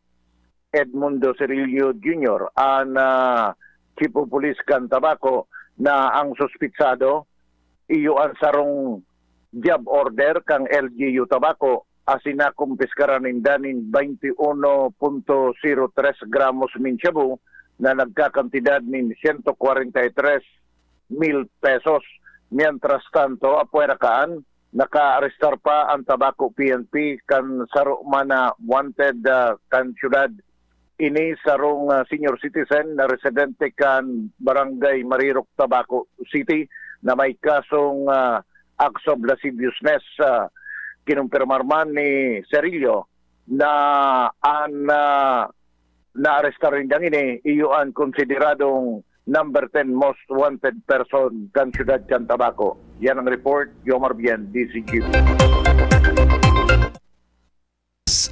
Edmundo Cirillo Junior, an, ah, Chief of Police kan Tabaco, na ang suspitsado iyo an sarong job order kan L G U Tabaco, asin nakumpiskaran ninda nin twenty-one punto zero tres gramos nin shabu na nagkakantidad nin sento kwarenta y tres mil pesos. Mientras tanto, apwera kaan, nakaarestar pa ang Tabaco P N P kan saro man na wanted, ah, kan syudad. Ini sarong, ah, senior citizen na residente kan Barangay Marirok, Tabaco City, na may kasong, ah, acts of lasciviousness. Ah, kinumpirmar man ni Serillo na an, ah, naarestar nindang ini iyo an konsideradong number ten most wanted person kan siyudad kan Tabaco. Yan ang report, Yomar Bien, D Z G B.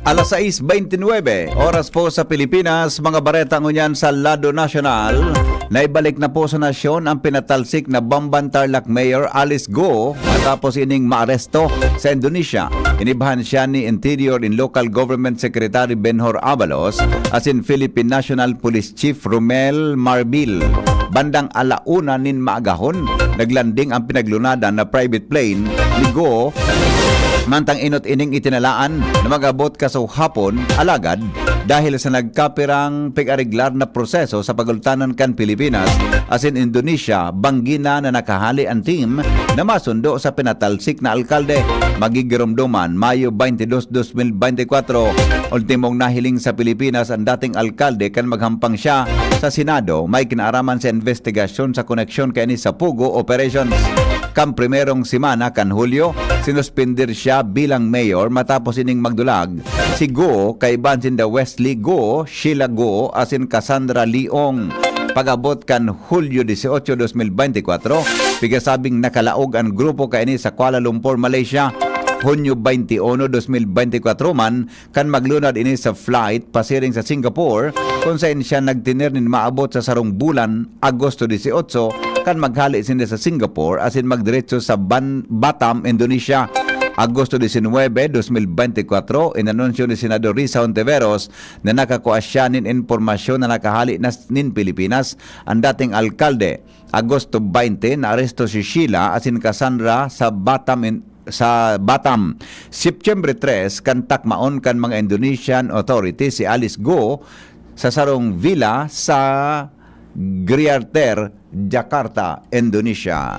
Alas sais beintinuebe, oras po sa Pilipinas. Mga bareta ngunyan sa lado nasyonal, naibalik na po sa nasyon ang pinatalsik na Bamban Tarlac Mayor Alice Go matapos ining maaresto sa Indonesia. Inibhan siya ni Interior and Local Government Secretary Benhur Abalos asin Philippine National Police Chief Romel Marbil. Bandang ala una nin maagahon, naglanding ang pinaglunadan na private plane ni Go. Mantang inot ining itinalaan na mag-abot kaso hapon, alagad dahil sa nagkapirang pig-ariglar na proseso sa pagultanan kan Pilipinas asin Indonesia, banggi na na nakahali an team na masundo sa pinatalsik na alkalde. Magigiromdoman, Mayo twenty-two, twenty twenty-four, ultimong nahiling sa Pilipinas ang dating alkalde kan maghampang siya sa Senado. May kinaaraman sa investigasyon sa koneksyon kaini sa Pogo operations. Kan primerong semana kan Hulyo, sinuspender siya bilang mayor matapos ining magdulag si Go kaiba sinda Wesley Go, Sheila Go, asin Cassandra Leong. Pag-abot kan Hulyo dieciocho, dos mil beintikwatro, pigasabing nakalaog an grupo kaini sa Kuala Lumpur, Malaysia. Hunyo baynte uno, dos mil baynte kwatro man, kan maglunad ini sa flight pasiring sa Singapore, kun saen siya nagtener nin maabot sa sarong bulan, Agosto dieciocho, kan maghale sinda sa Singapore asin magdiretso sa Ban-, Batam, Indonesia. Agosto diecinuebe, dos mil baynte kwatro, inanunsyo ni Senador Risa Hontiveros na nakakua siya nin impormasyon na nakahale na s-, nin Pilipinas an dating alkalde. Agosto baynte, naaresto si Sheila asin Cassandra sa Batam, in-, sa Batam. Septyembre tres, kan takmaon kan mga Indonesian authorities si Alice Go sa sarong villa sa Griarter, Jakarta, Indonesia.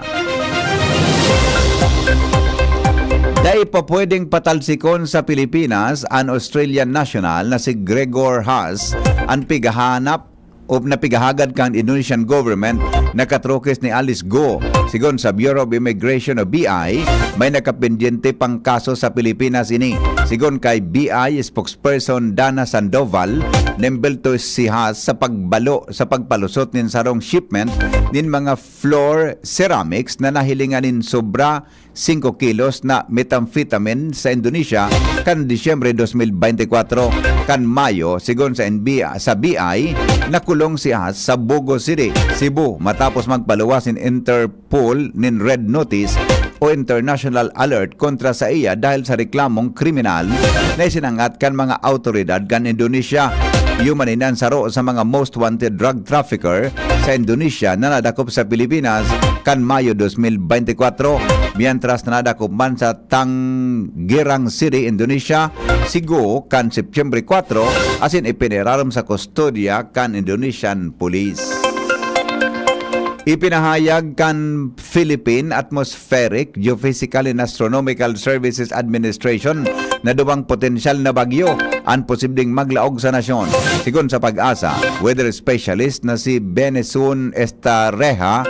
Dai pa pwedeng patalsikon sa Pilipinas an Australian national na si Gregor Haas, an pighahanap o na pighahagad kan Indonesian government na katrukis ni Alice Go. Sigon sa Bureau of Immigration o B I, may nakapendyente pang kaso sa Pilipinas ini. Sigon kay B I spokesperson Dana Sandoval, naimbelto si Haas sa pagbalo sa pagpalusot nin sarong shipment nin mga floor ceramics na nahilingan nin sobra singko kilos na methamphetamine sa Indonesia kan Disyembre dos mil baynte kwatro. Kan Mayo, sigon sa N B I, sa B I, nakulong si Haas sa Bogo City, Cebu, matapos magpaluwas nin Interpol nin Red Notice o International Alert kontra saiya dahil sa reklamong kriminal na isinangat kan mga awtoridad kan Indonesia. Iyo man ini an saro sa mga most wanted drug trafficker sa Indonesia na nadakop sa Pilipinas kan Mayo dos mil baynte kwatro, mientras na nadakop man sa Tangerang City, Indonesia, si Go kan Setyembre kwatro asin ipinirarom sa kustodiya kan Indonesian Police. Ipinahayag kan Philippine Atmospheric, Geophysical and Astronomical Services Administration na duwang potensyal na bagyo an posibleng maglaog sa nasyon. Sigon sa PAGASA, weather specialist na si Benesun Estareja,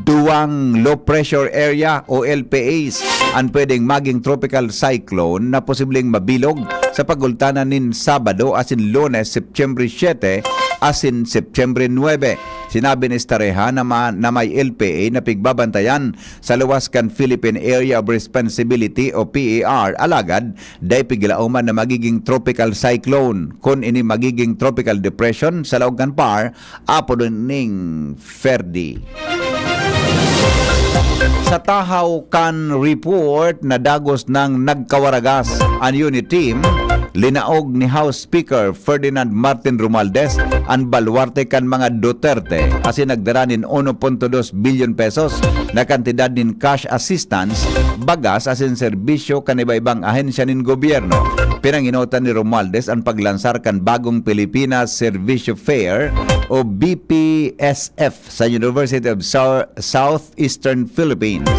duwang low pressure area o L P As an pwedeng maging tropical cyclone na posibleng mabilog sa pagultanan nin Sabado asin Lunes, Setyembre siyete asin Setyembre nuebe. Sinabi ni Estareja na ma-, na may L P A na pigbabantayan sa luwas kan Philippine Area of Responsibility o P A R, alagad dai piglaoman na magiging tropical cyclone. Kun ini magiging tropical depression sa laog kan PAR, apodon ning Ferdy. Sa tahaw kan report na dagos nang nagkawaragas an unit team, Linaog ni House Speaker Ferdinand Martin Romualdez an baluarte kan mga Duterte asin nagdara nin uno punto dos bilyon pesos na kantidad nin cash assistance, bagas asin serbisyo kan iba-ibang ahensya nin gobyerno. Pinanginotan ni Romualdez an paglansar kan bagong Pilipinas Serbisyo Fair o B P S F sa University of Sou-, Southeastern Philippines.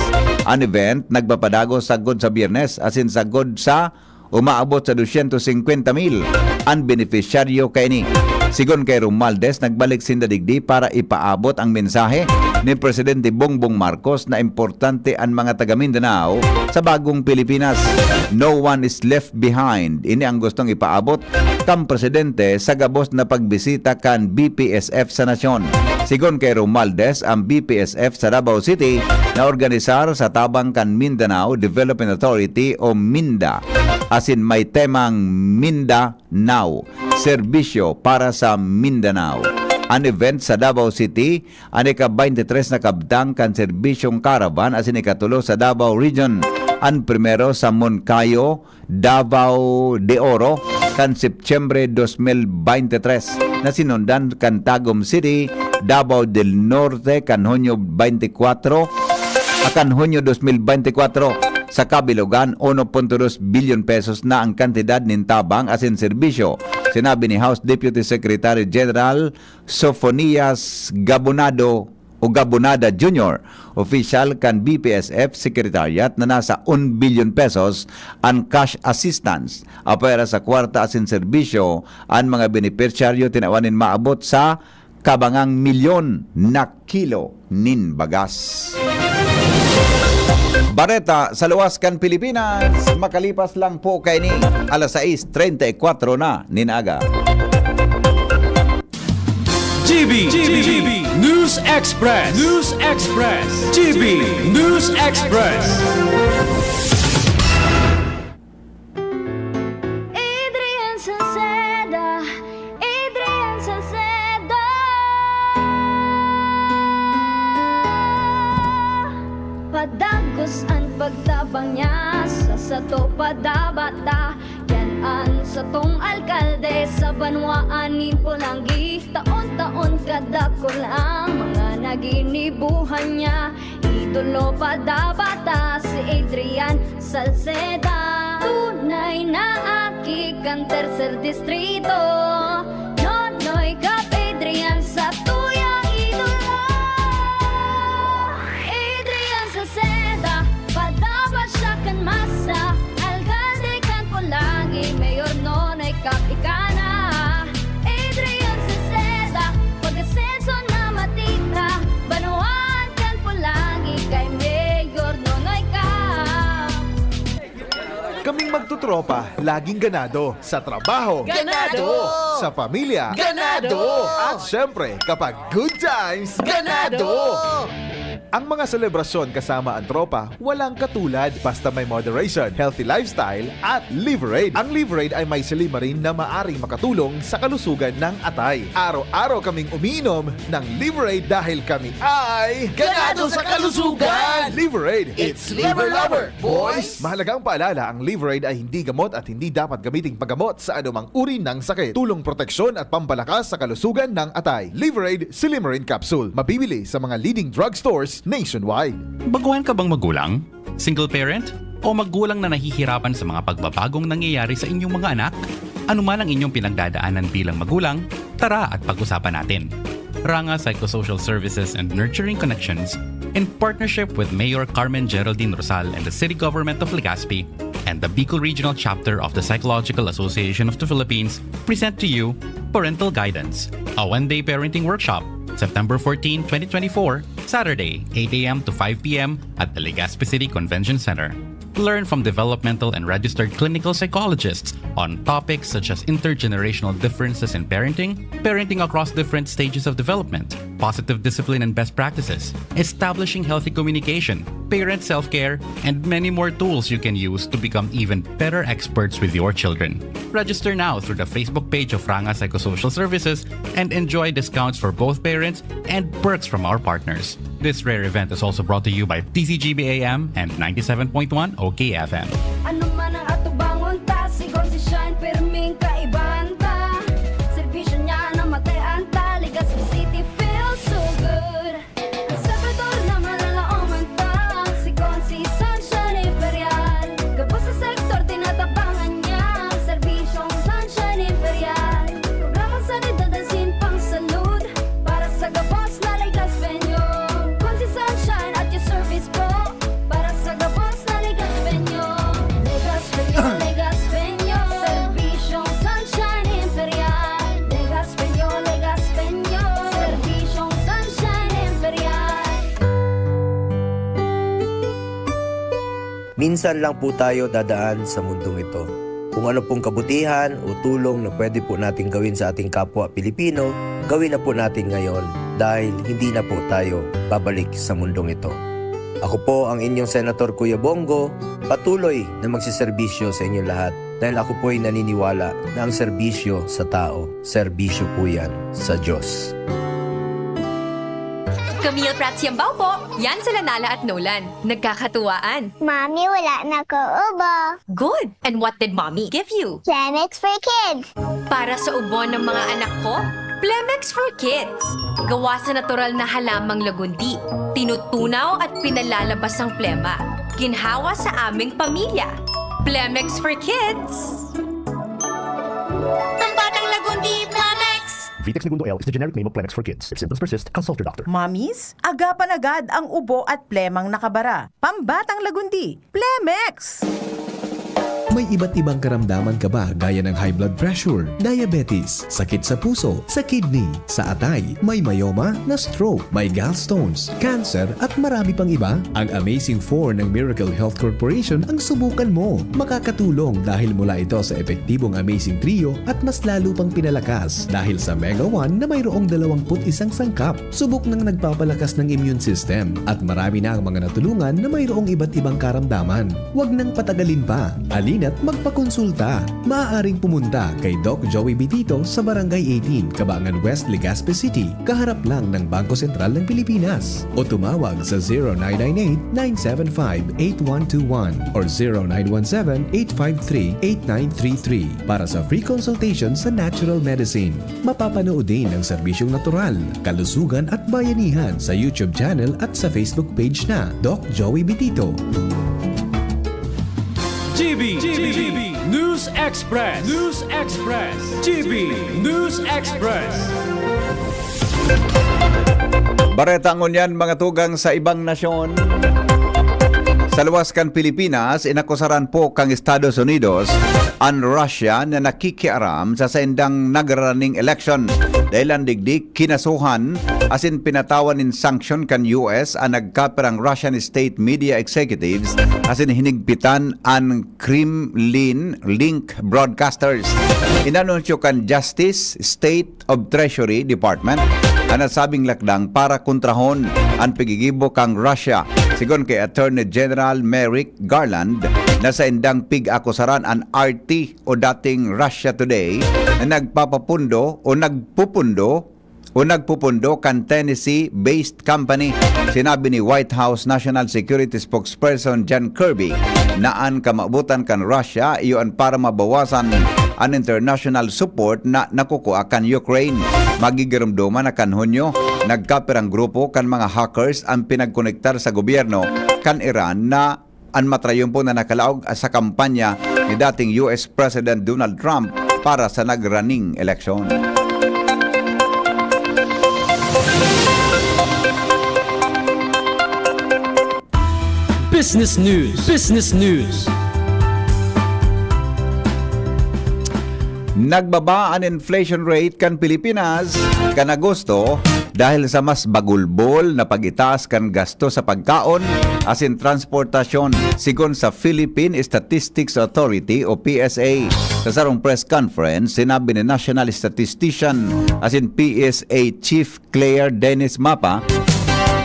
An event nagpapadagos sagkod sa Biyernes asin sagkod sa umaabot sa dosyentos singkwenta mil an benepisyaryo kaini. Sigon kay Romualdez, nagbalik sinda digdi para ipaabot ang mensahe ni Presidente Bongbong Marcos na importante an mga taga Mindanao sa bagong Pilipinas. "No one is left behind." Ini ang gustong ipaabot kan presidente sa gabos na pagbisita kan B P S F sa nasyon. Sigon kay Romualdez, ang B P S F sa Davao City na organisar sa tabang kan Mindanao Development Authority o MINDA, asin may temang Mindanao, Serbisyo para sa Mindanao. An event sa Davao City, an ika-twenty-three na kabtang kan serbisyong caravan asin ikatulo sa Davao Region, an primero sa Monkayo, Davao de Oro, kan Setyembre dos mil bente tres, na sinundan kan Tagum City, Davao del Norte, kan Hunyo bente kwatro, akan Hunyo dos mil bente kwatro. Sa kabilogan, uno punto dos bilyon pesos na ang kantidad nin tabang asin serbisyo. Sinabi ni House Deputy Secretary General Sofonias Gabonado o Gabonada Junior, opisyal kan B P S F Secretariat, na nasa un bilyon pesos an cash assistance. Apwera sa kwarta asin serbisyo, an mga benepisyaryo tinawan nin maabot sa kabangang milyon na kilo nin bagas. Bareta sa luwas kan Pilipinas, makalipas lang po kaini, alas sais treinta y cuatro na nin aga. G B, G B, News Express, News Express, G B News Express. Adrian Salceda, Adrian Salceda. Padagos an pagtabang niya sa sato padabata. Yan an satong alkalde sa banwaan nin Polangui. Taon-taon kadakul ang mga naginibuhan niya. Idolo padabata si Adrian Salceda. Tunay na aki kan Tercer Distrito. Nonoy Cap Adrian sa tuyang idolo. Adrian Salceda, padaba siya kan masa. Alkalde kan Polangui, Mayor Nonoy Cap ika na. Adrian Salceda, pag-asenso na matita. Banwaan kan Polangui kay Mayor Nonoy Cap. Kaming magtotropa, laging ganado. Sa trabaho. Ganado! Sa pamilya. Ganado! At syempre, kapag good times, ganado! Ang mga selebrasyon kasama ang tropa, walang katulad. Basta may moderation, healthy lifestyle, at Liverade. Ang Liverade ay may silymarin na maaring makatulong sa kalusugan ng atay. Araw-araw kaming umiinom ng Liverade dahil kami ay ganado sa kalusugan! Liverade, it's Liver Lover, boys! Mahalagang paalala, ang Liverade ay hindi gamot at hindi dapat gamiting paggamot sa anumang uri ng sakit. Tulong proteksyon at pampalakas sa kalusugan ng atay. Liverade Silymarin Capsule. Mabibili sa mga leading drugstores nationwide. Baguhan ka bang magulang? Single parent? O magulang na nahihirapan sa mga pagbabagong nangyayari sa inyong mga anak? Ano man ang inyong pinagdadaanan bilang magulang, tara at pag-usapan natin. Ranga Psychosocial Services and Nurturing Connections, in partnership with Mayor Carmen Geraldine Rosal and the City Government of Legazpi, and the Bicol Regional Chapter of the Psychological Association of the Philippines, present to you Parental Guidance, a one-day parenting workshop, September fourteen, twenty twenty-four, Saturday, eight a m to five p m at the Legazpi City Convention Center. Learn from developmental and registered clinical psychologists on topics such as intergenerational differences in parenting, parenting across different stages of development, positive discipline and best practices, establishing healthy communication, parent self-care, and many more tools you can use to become even better experts with your children. Register now through the Facebook page of Ranga Psychosocial Services and enjoy discounts for both parents and perks from our partners. This rare event is also brought to you by T C G B A M and ninety-seven point one O K F M. Ano man ang atubangon ta, sigon si Shine, pirmi Minsan lang po tayo dadaan sa mundong ito. Kung ano pong kabutihan o tulong na pwede po natin gawin sa ating kapwa Pilipino, gawin na po natin ngayon dahil hindi na po tayo babalik sa mundong ito. Ako po ang inyong Senator Kuya Bongo, patuloy na magseserbisyo sa inyong lahat dahil ako po'y naniniwala na ang serbisyo sa tao, serbisyo po yan sa Diyos. Camille Prats Yambao po. Yan sila Nala at Nolan. Nagkakatuwaan. Mami, wala na ko ubo. Good. And what did Mommy give you? Planex for Kids. Para sa ubo ng mga anak ko, Plemex for Kids. Gawa sa natural na halamang lagundi. Tinutunaw at pinalalabas ang plema. Ginhawa sa aming pamilya. Plemex for Kids. Pambatang lagundi, Plemex! Vitex Negundo L is the generic name of Plemex for Kids. If symptoms persist, consult your doctor. Mommies, agapan agad ang ubo at plemang nakabara. Pambatang lagundi, Plemex! May iba't ibang karamdaman ka ba gaya ng high blood pressure, diabetes, sakit sa puso, sa kidney, sa atay, may myoma, na stroke, may gallstones, cancer at marami pang iba? Ang Amazing four ng Miracle Health Corporation ang subukan mo. Makakatulong dahil mula ito sa epektibong Amazing Trio at mas lalo pang pinalakas dahil sa Mega one na mayroong dalawampu't isang sangkap. Subok nang nagpapalakas ng immune system at marami na ang mga natulungan na mayroong iba't ibang karamdaman. Huwag nang patagalin pa. Alina't magpakonsulta. Maaaring pumunta kay Doc Joey Bitito sa Barangay eighteen, Kabangan West, Legazpi City, kaharap lang ng Bangko Sentral ng Pilipinas. O tumawag sa zero nine nine eight, nine seven five, eight one two one or zero nine one seven, eight five three, eight nine three three para sa free consultation sa natural medicine. Mapapanood din ang serbisyong natural, kalusugan at bayanihan sa YouTube channel at sa Facebook page na Doc Joey Bitito. G B, G B, News Express, News Express, G B News Express. Bareta ngunyan, mga tugang, sa ibang nasyon. Sa luwas kan Pilipinas, inakusaran po kang Estados Unidos an Russia na nakikiaram sa saindang nagraraning eleksyon. Dahil an digdi, kinasuhan asin pinatawan nin sanction kan U S an nagkapirang Russian state media executives asin hinigpitan an Kremlin-linked broadcasters. Inanunsyo kan Justice, State of Treasury Department an nasabing lakdang para kontrahon an piggigibo kan Russia. Sigon kay Attorney General Merrick Garland, na saindang pig-akusaran an R T o dating Russia Today na nagpapapundo o nagpupundo o nagpupundo kan Tennessee-based company. Sinabi ni White House National Security Spokesperson John Kirby na an kamaotan kan Russia iyo an para mabawasan an international support na nakukua kan Ukraine. Magigiromdoman na kan Hunyo, nagkapirang grupo kan mga hackers an pinagkonektar sa gobyerno kan Iran na an matrayumpo na nakalaog sa kampanya ni dating U S President Donald Trump para sa nagraning eleksyon. Business News, Business News. Nagbaba an inflation rate kan Pilipinas kan Agosto dahil sa mas bagulbol na pag-itaas kan gasto sa pagkaon asin transportasyon, sigon sa Philippine Statistics Authority o P S A. Sa sarong press conference, sinabi ni National Statistician asin P S A Chief Claire Dennis Mapa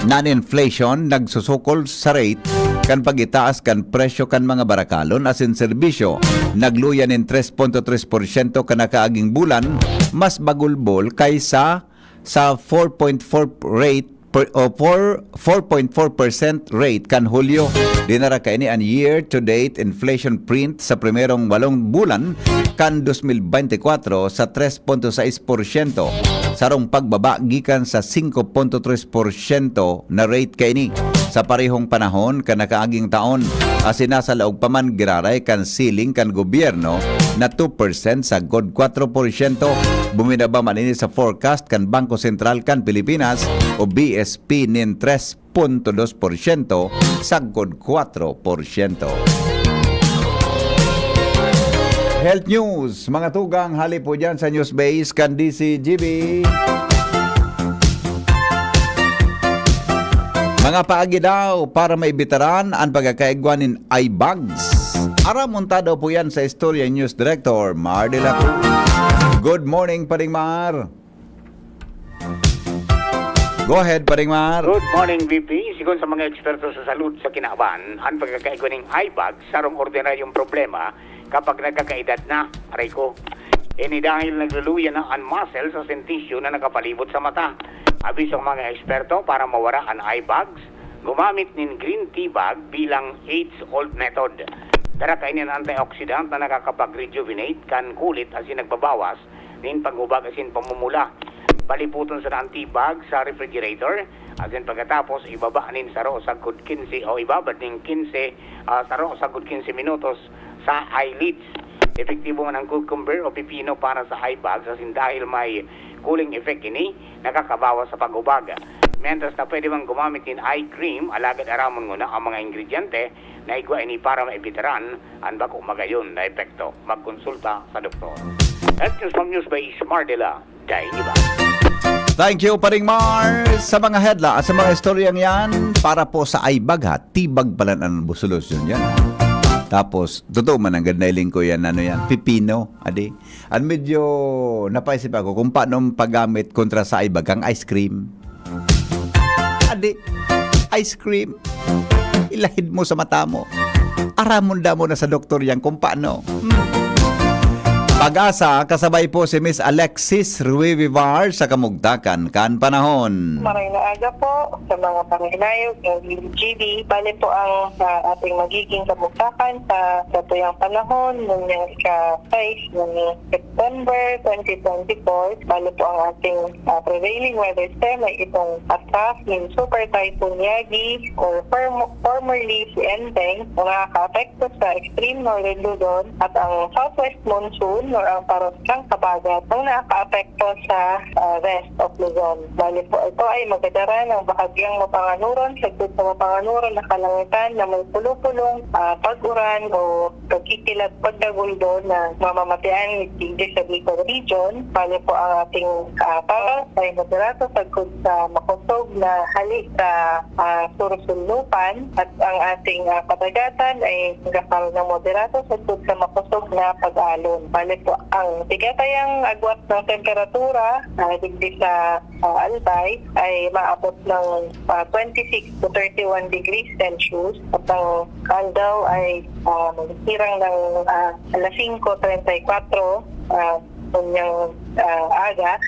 na an inflation nagsusukol sa rate kan pag-itaas kan presyo kan mga barakalon asin serbisyo. Nagluya nin tres punto tres porsyento kan nakaaging bulan, mas bagulbol kaysa sa four point four rate per, o four, four point four percent rate kan Hulyo. Dinara kaini an year-to-date inflation print sa primerong walong bulan kan dos mil bente kwatro sa tres punto sais porsyento, sarong pagbaba gikan sa singko punto tres porsyento na rate kaini sa parehong panahon kan nakaaging taon, asin nasa laog pa man giraray kan siling kan gobyerno na two percent sagkod kwatro porsyento. Buminaba man ini sa forecast kan Bangko Sentral kan Pilipinas o B S P nin tres punto dos porsyento sagkod kwatro porsyento. Health News, mga tugang, hali po dyan sa News Base kan D C G B. Mga paagi daw para maibitaran an pagkakaigwa nin eye bags. Aramon ta daw po yan sa Istorya News Director, Mar de la Cruz. Good morning, Paring Mar. Go ahead, Paring Mar. Good morning, V P. Sigon sa mga eksperto sa salud sa kinaban, ang pagkakaigwa ning eye bag sarong ordinaryong problema kapag nagkakaedad na, aray ko. Ini dahil nagluluya na ang muscle sa sentisyo na nakapalibot sa mata. Abiso ang mga eksperto para mawara ang eye bags, gumamit nin green tea bag bilang age-old method. Dara kaini an antioxidant na nakakapag-rejuvenate kan kulit asin nagbabawas nin pag-ubag asin pamumula. Paliputon sana an tea bag sa refrigerator, asin pagkatapos ibaba nin saro sagkod quince o ibabad nin quince, ah, saro sagkod quince minutos sa eyelids. Epektibo man ang cucumber o pipino para sa eye bags, asin dahil may cooling effect ini, nakakabawas sa pag-ubag. Mientras na pwede man gumamit nin eye cream, alagad aramon nguna ang mga ingrediente na igwa ini para maibitaran an bako magayon na epekto. Magkonsulta sa doktor. Health News from News by Ismar de la Dainiba. Thank you, Paring Mar, sa mga headla-, sa mga istoryang yan. Para po sa eye bag, ha, tea bag pala ang solusyon yan. Tapos, totoo man, ang ganda iling ko yan, ano yan, pipino, adi. At medyo napaisip ako kung paano ang paggamit kontra sa eye bag, ang ice cream. Adi, ice cream. Ilahid mo sa mata mo. Aramon damo na sa doktor yan kung paano. Hmm. Pag-asa, kasabay po si Miss Alexis Ruivivar sa Kamugtakan kan Panahon. Maray na aga po sa mga panginayog ng G B. Bale po ang ah, ating magiging kamugtakan sa satuyang panahon, ngunyan ika-sais ng September twenty twenty-four. Bale po ang ating ah, prevailing weather system ay itong atras ng Super Typhoon Yagi or form- formerly si Enteng na nakaka-apekto sa extreme northern Luzon at ang southwest monsoon or ang paros ng habagat ang nakaka-apekto sa ah, west of Luzon. Bali po ito ay magdadara ng bahagyang mapanganuron sagkod sa mapanganuron na kalangitan na may pulo-pulong ah, pag-uran o pagkikilat pagdaguldo na mamamatian digdi sa Bicol Region. Bali po ang ating ah, paros ay moderato sagkod sa makosog na hali sa ah, sur-sulnupan at ang ating ah, kadagatan ay gasal ng moderato sagkod sa makosog na pag-alon. Bali po ang tigatayang agwat ng temperatura ah, digdi sa ah, Albay ay maabot ng ah, twenty-six to thirty-one degrees Celsius at ang aldaw ay ah, maghihirang ng ah, alas singko treinta y kuwatro ah, kunyang ah, aga.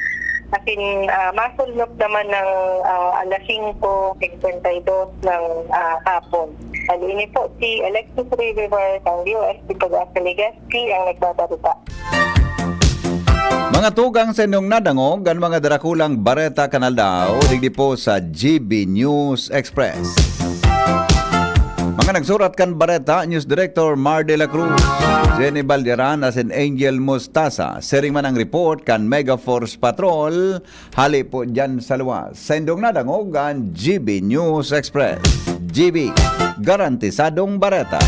Asin ah, masulnop naman ng ah, alas singko singkwenta y dos ng ah, hapon. Bali, ini po si Alexis River ng D O S P Pag-asa Legazpi ang nagbabalita. Mga tugang sa inyong nadangog, an mga darakulang bareta kan aldaw, digdi po sa G B News Express. Mga nagsurat kan bareta, News Director Mar de la Cruz, Jenny Balderan, asin Angel Mostasa. Siring man ang report kan Mega Force Patrol, hali po dyan sa luwas. Sa indong nadangog, an G B News Express. G B, garantisadong bareta.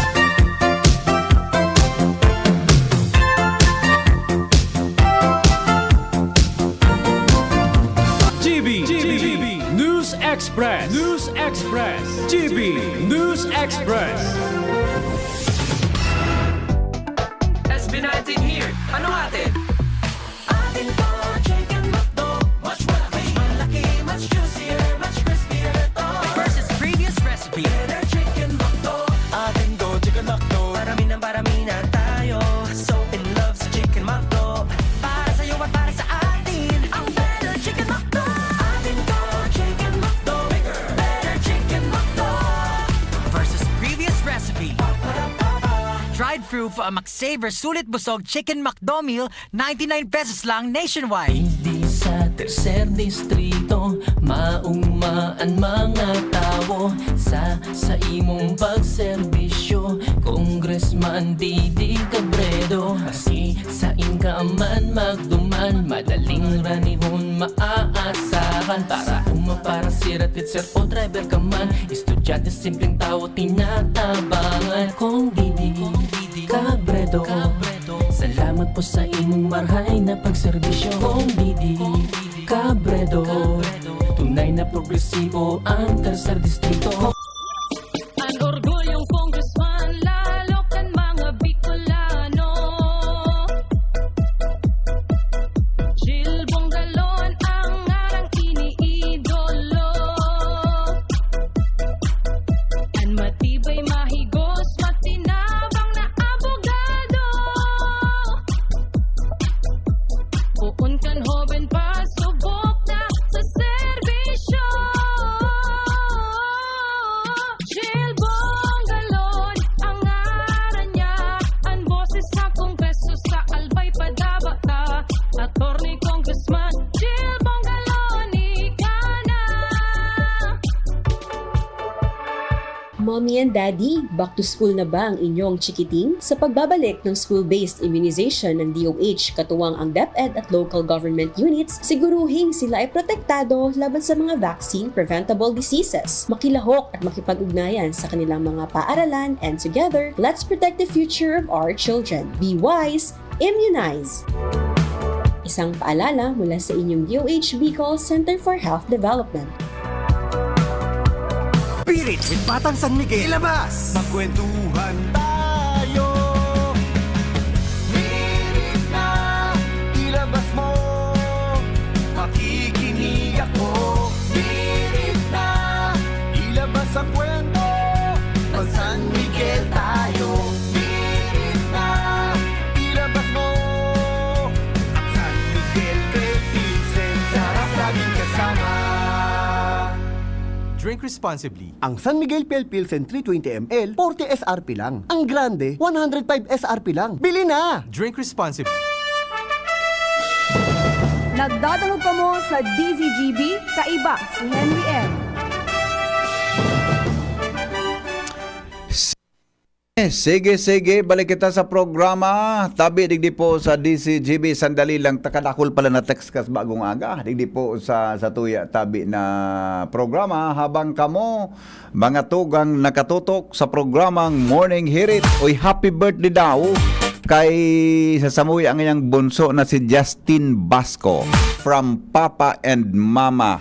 G B, G B, News Express, News Express, G B News Express. S B nineteen here. Ano atin? Atin to, Chicken McDo. Much malaki, much juicier, much crispier to. Versus previous recipe. Better Chicken McDo. Atin to, Chicken McDo. Parami ng parami na tayo. So in love sa Chicken McDo. Para sa'yo at para sa atin. Ang Better Chicken McDo. Atin to, Chicken McDo. Better Chicken McDo. Versus previous recipe. Drive-thru for a McSaver Sulit Busog Chicken McDo Meal, ninety-nine pesos lang nationwide. Digdi sa tercer distrito, maugma an mga tawo sa, sa imong pagserbisyo. Congressman Didi Cabredo, maski sain ka man magduman, madaling ranihon maaasahan. Para uma, para sir at sir o driver ka man, estudyante, simpleng tawo, tinatabangan. Kong Didi Cabredo, salamat po sa imong marhay na pagserbisyo. Kong Didi Cabredo, Tunay na progresibo ang Tercer Distrito. An orgulyong congressman, lalo kan mga Bicolano. Jil Bongalon ang ngarang iniidolo. An matibay, mahigos, matinabang na abogado. Poon kan hoben pa, subok na sa serbisyo. Jil Bongalon ang ngaran niya, an boses sa Kongreso sa Albay padaba ta. Attorney Congressman Jil Bongalon, ika na. Mommy and Daddy, back to school na ba ang inyong chikiting? Sa pagbabalik ng school-based immunization ng D O H, katuwang ang DepEd at local government units, siguruhing sila ay protektado laban sa mga vaccine-preventable diseases. Makilahok at makipag-ugnayan sa kanilang mga paaralan, and together, let's protect the future of our children. Be wise, immunize! Isang paalala mula sa inyong D O H Bicol Center for Health Development. Pirit Batang San Miguel. Ilabas! Magkwentuhan tayo. Pirit na, ilabas mo. Makikinig ako. Pirit na, ilabas ang kwento. Mag-San Miguel tayo. Pirit na, ilabas mo. Ang San Miguel Pilsen, sarap laging kasama. Drink responsibly. Ang San Miguel Pale Pilsen three twenty M L, forty S R P lang. Ang grande, one hundred five S R P lang. Bili na! Drink responsibly. Nagdadangog kamo sa D Z G B, kaiba si Henry M. Sige, sige, balik kita sa programa. Tabi digdi po sa D Z G B, sandali lang, takadakol pala na text kas bagong aga. Digdi po sa, sa tuya tabi na programa, habang kamo, mga tugang nakatutok sa programang Morning Hirit. Uy, happy birthday daw kay sa samuya ang iyang bunso na si Justin Basco from Papa and Mama.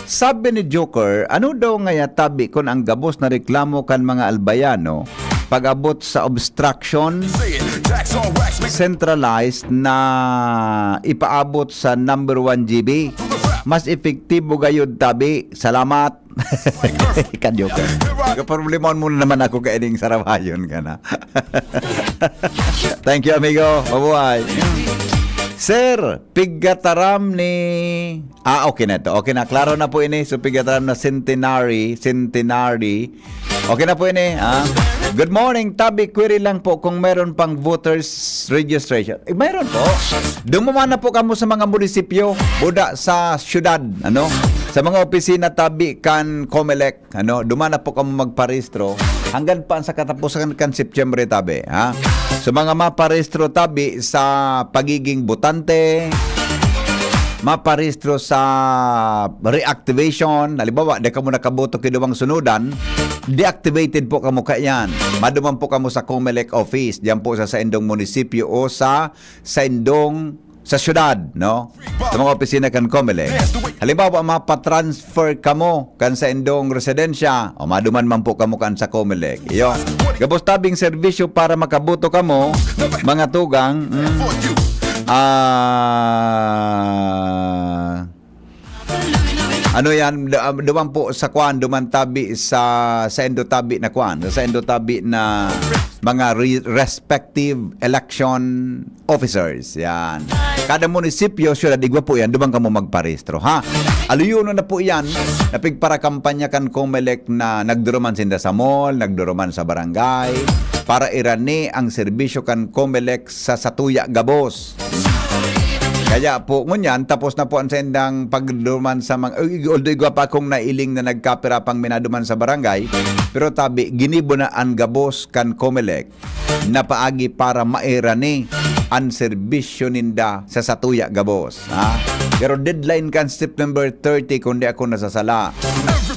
Sabi ni Joker, ano daw ngaya tabi kun ang gabos na reklamo kan mga Albayano pag-abot sa obstruction centralized na ipaabot sa number one G B? Mas epektibo gayud tabi. Salamat. Kan Joker. Problema mo na naman ako kaining sarabayon ka na. Thank you, amigo. Mabuhay. Sir, pigataram ni Ah, okay na to. Okay na. Klaro na po ini. So, pigataram na centenary. Centenary. Okay na po ini. Ah. Good morning. Tabi, query lang po kung meron pang voters registration. Eh, meron po. Dumaman na po kamo sa mga munisipyo, buda sa syudad, ano? Sa mga opisina tabi kan Comelec, ano? Duman na po kamo magparehistro. Hanggang pa sa katapusan kan Setyembre tabi, ha? Sa mga maparehistro tabi sa pagiging botante, maparehistro sa reactivation, halimbawa, di kamo nakaboto ki duwang sunudan, deactivated po kamo kaiyan. Maduman po kamo sa Comelec office, diyan po sa saindong munisipyo o sa saindong sa syudad, no? Sa mga opisina kan Comelec. Halimbawa, mapatransfer kamo kan saindong residensya, o maduman man po kamo kan sa Comelec. Iyo. Gabos tabing serbisyo para makaboto kamo, mga tugang. Mm. Ah, ano yan? Du-, um, duman po sa kwan, duman tabi sa, sa Indo tabi na kwan, sa Indo tabi na mga re-, respective election officers. Yan. Kada munisipyo, syudad, igwa po yan, duman kamo magparehistro, ha? Aluyonon na po yan, napigparakampanya kan Comelec na nagduruman sinda sa mall, nagduruman sa barangay, para irani ang serbisyo kan Comelec sa satuya gabos. Kaya po, ngunyan, tapos na po ang sendang pagduman sa mga, although igwa pa akong nailing na nagkapira pang minaduman sa barangay, pero tabi, ginibo na ang gabos kan Comelec na paagi para mairani ang serbisyo ninda sa satuya gabos, ha? Pero deadline kan September thirty, kung di ako nasasala.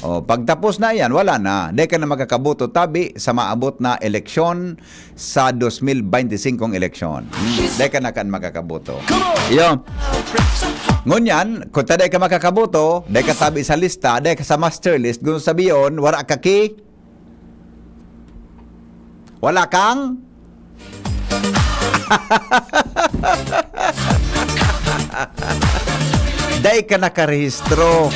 O, pagtapos na yan, wala na. Di ka na makakaboto tabi sa maabot na eleksyon sa dos mil bente singkong eleksyon. Hmm, dai ka na kan makakaboto. Iyo. Ngunyan, kung ta dai ka makakaboto, dai ka tabi sa lista, dai ka sa master list, kung sabiyon, wala ka ki, wala kang, dai ka nakarehistro,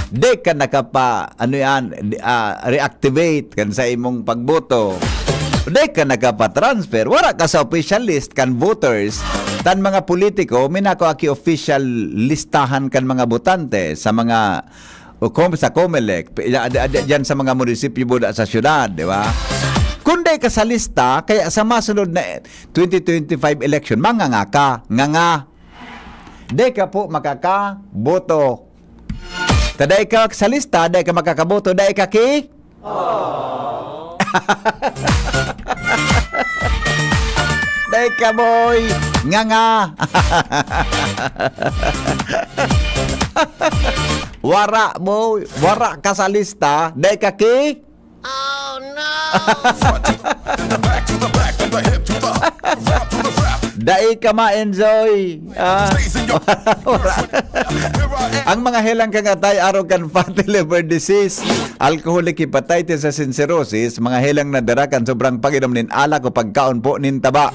dai ka nakapa, ano yan, di- ah, reactivate kan sa imong pagboto. Dai ka nakapatransfer, wala ka sa official list kan voters. Tan mga politiko, minako aki official listahan kan mga botante sa mga o kom-, sa Comelec, pi- ya- di- di- diyan sa mga munisipyo buda sa syudad, di ba? Kung dai ka sa lista, kaya sa masunod na twenty twenty-five election, manganga ka, nganga. Dai ka po makakaboto. Ta dai ka sa lista, dai ka makakaboto, dai ka ki? Dai ka, boy. Nganga. Wara, boy. Wara ka sa lista. Dai ka ki? Oh, no! Dai ka ma-enjoy. Ah. Ang mga helang kang atay, arog kan fatty liver disease, alcoholic hepatitis asin cirrhosis, mga helang na dara kan sobrang pag-inom nin alak o pagkaon po nin taba.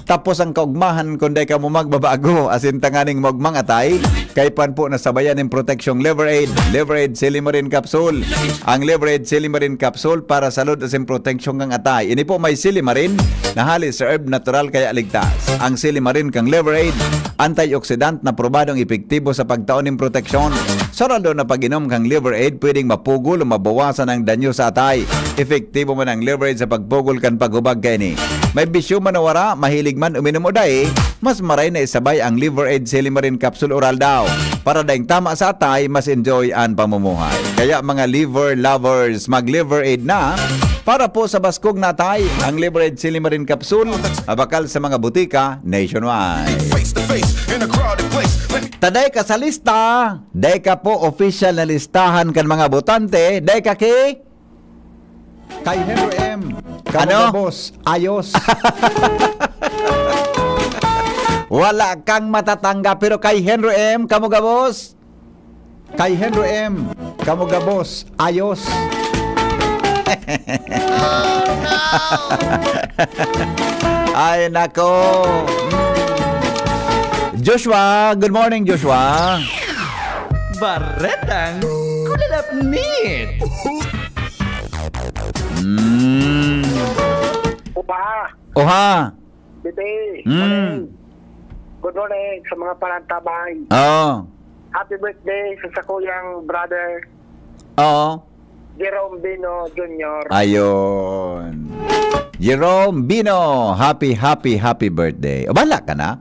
Tapos ang kaugmahan, kung dai kamo magbabago, asin tanganing maugmang atay, kaipuhan po na sabayan nin proteksyong Liver Aid, Liver Aid Silimarin Capsule. Ang Liver Aid Silimarin Capsule para sa lud asin proteksyon kang atay. Ini po may silimarin na hali sa herb natural kaya ligtas. Ang silimarin kang Liver Aid, antioxidant na probadong epektibo sa pagtao nin proteksyon. Sa ralo na pag-inom kang Liver Aid, pwedeng mapugol o mabawasan ang danyo sa atay. Epektibo man ang Liver Aid sa pagpugol kan paghubag kaini. May bisyo man o wara, mahilig man uminom o dai, mas maray na isabay ang Liver Aid Silimarin Capsule Oral daw. Para daing tama sa atay, mas enjoy an pamumuhay. Kaya mga liver lovers, mag Liver Aid na. Para po sa baskog na atay, ang Liver Aid Silimarin Capsule, mabakal sa mga butika nationwide. Face to face in a crowded place. Let me Ta dai ka sa lista, dai ka po official na listahan kan mga botante, dai ka ki? Kay Henry M. Kamo Ano? Gabos, ayos. Wala kang matatangga, pero kay Henry M, kamo gabos? Kay Henry M, kamo gabos, ayos. Ay, nako. Joshua, good morning, Joshua. Baretang kulalapnit. Mm. Opa, Oha. Bibi, Mm. morning. Good morning sa mga parantabay. Oo. Happy birthday sa sakuyang brother, Oo. Jerome Bino Junior. Ayun. Jerome Bino, happy, happy, happy birthday. O, bala ka na?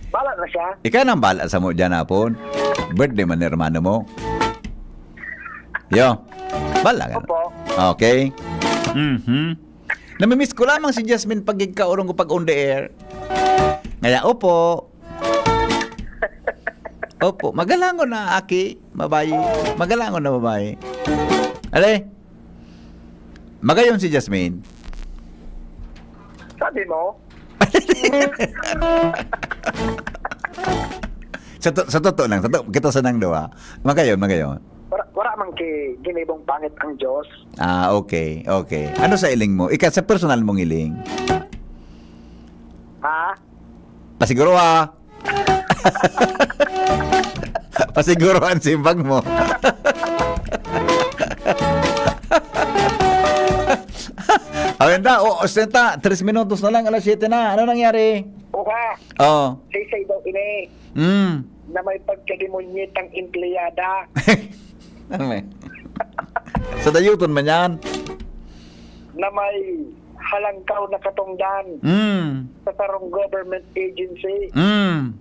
Bala na siya. Ikaw nang bala sa mo dyan, hapon. Birthday man ni hermano mo. Yo. Bala ka na. Opo. Okay. Mhm. Namimiss ko lamang si Jasmine pag igkaurong ko pag on the air. Ngaya, opo. Opo. Magalangon na, aki. Babayi. Magalangon na, babayi. Ale? Magayon si Jasmine. Sabi mo? Sa to-, sa totoo lang, sa to-, kita sa nang duwa. Magayon, magayon. Wala, wala man ki ginibong pangit ang Diyos. Ah, okay, okay. Ano sa iling mo? Ika, sa personal mong iling? Ha? Pasiguro, ah. Pasiguro ang simbag mo. Awin ta, o, ostenta, tres minutos na lang, alas siyete na. Ano nangyari? Oha, Oh. Say-say daw ini Mm. na may pagkademonyetang empleyada. Ano may? Sa dayuton man yan. Na may halangkaw na katongdan Mm. sa sarong government agency. Mm.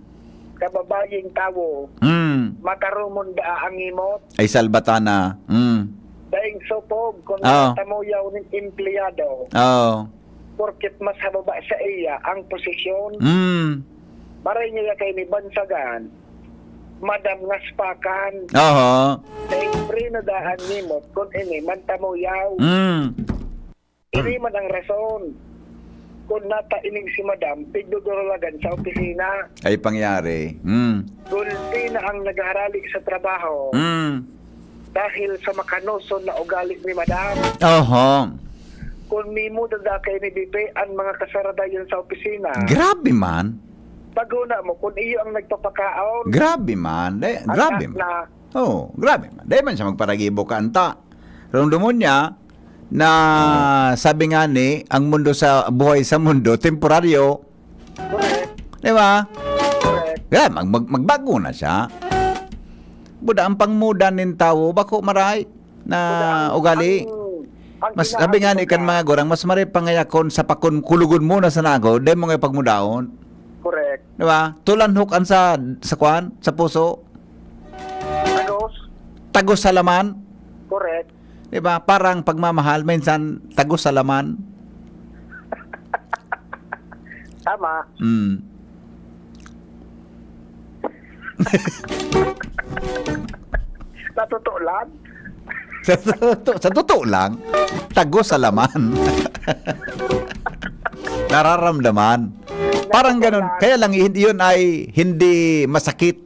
Kababayeng tawo, Mm. makarumon daa ang ngimot. Ay, salbatana. Mm. Daing sopog kung Oo. tamuyaw nin empleyado. Oo. Porket mas hababa sa iya ang posisyon. Mm. Maray niya kay ni bansagan, madam ngaspakan. Oho. Daing preno daa an ngimot kun ini man tamuyaw. Mm. Ini man ang rason kun nata ining si madam pigdudurulagan sa opisina. Ay pangyari. Mm. Gulpi na ang nagharali sa trabaho Mm. dahil sa makanoson na ugali ni Madam. Oho. Kung mimuda da kay ni Bipe, ang mga kasaradayan sa opisina. Grabe man. Paguna mo, kung iyo ang nagpapakaon, Grabe man. Dai, ang grabe man. na. Oo, grabe man. Dai man siya magparagibo ka, anta. Rumdumon niya na sabi nga ni, ang mundo sa, buhay sa mundo, temporaryo. Correct. Di ba? Correct. Kaya mag, mag, magbago na siya. Buda ang pangmuda nin tawo, bako maray na Buda ang, ugali. ang, ang Mas, sabi nga ni kan kinahanglan mga gurang, mas maray pangayakon sa pakon, kulugon mo na sa nago, dai mo nga pagmudaon. Correct. Di ba? Tulanhok an sa, sa kwan, sa puso. Tagos. Tagos sa laman. Correct. Di ba? Parang pagmamahal, minsan tagos sa laman. Tama. Mm. Sa totoo lang. Sa totoo, sa totoo lang, tagos sa laman. Nararamdaman. Parang ganun. Kaya lang, hin-, yun ay hindi masakit.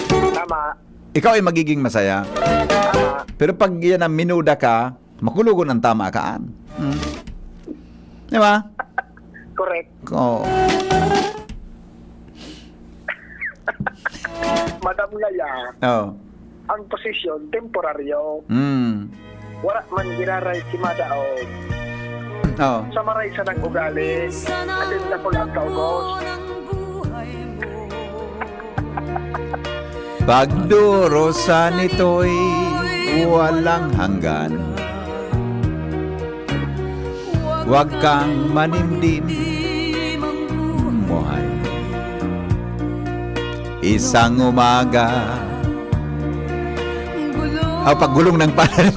Tama. Ikaw ay magiging masaya. Tama. Pero pag yan ang minuda ka, makulugon ang tama kaan. Hmm. Di ba? Correct. Oo. Madam Laya, Oo. ang posisyon, temporaryo. Hmm. Wala man giraray si Madaog. Oo. Sa maray sanang ugali, atin na po lang kaugos. Pagdurusa nito'y walang hanggan. Huwag kang manimdim, muhay. Isang umaga. Aw, paggulong ng palad.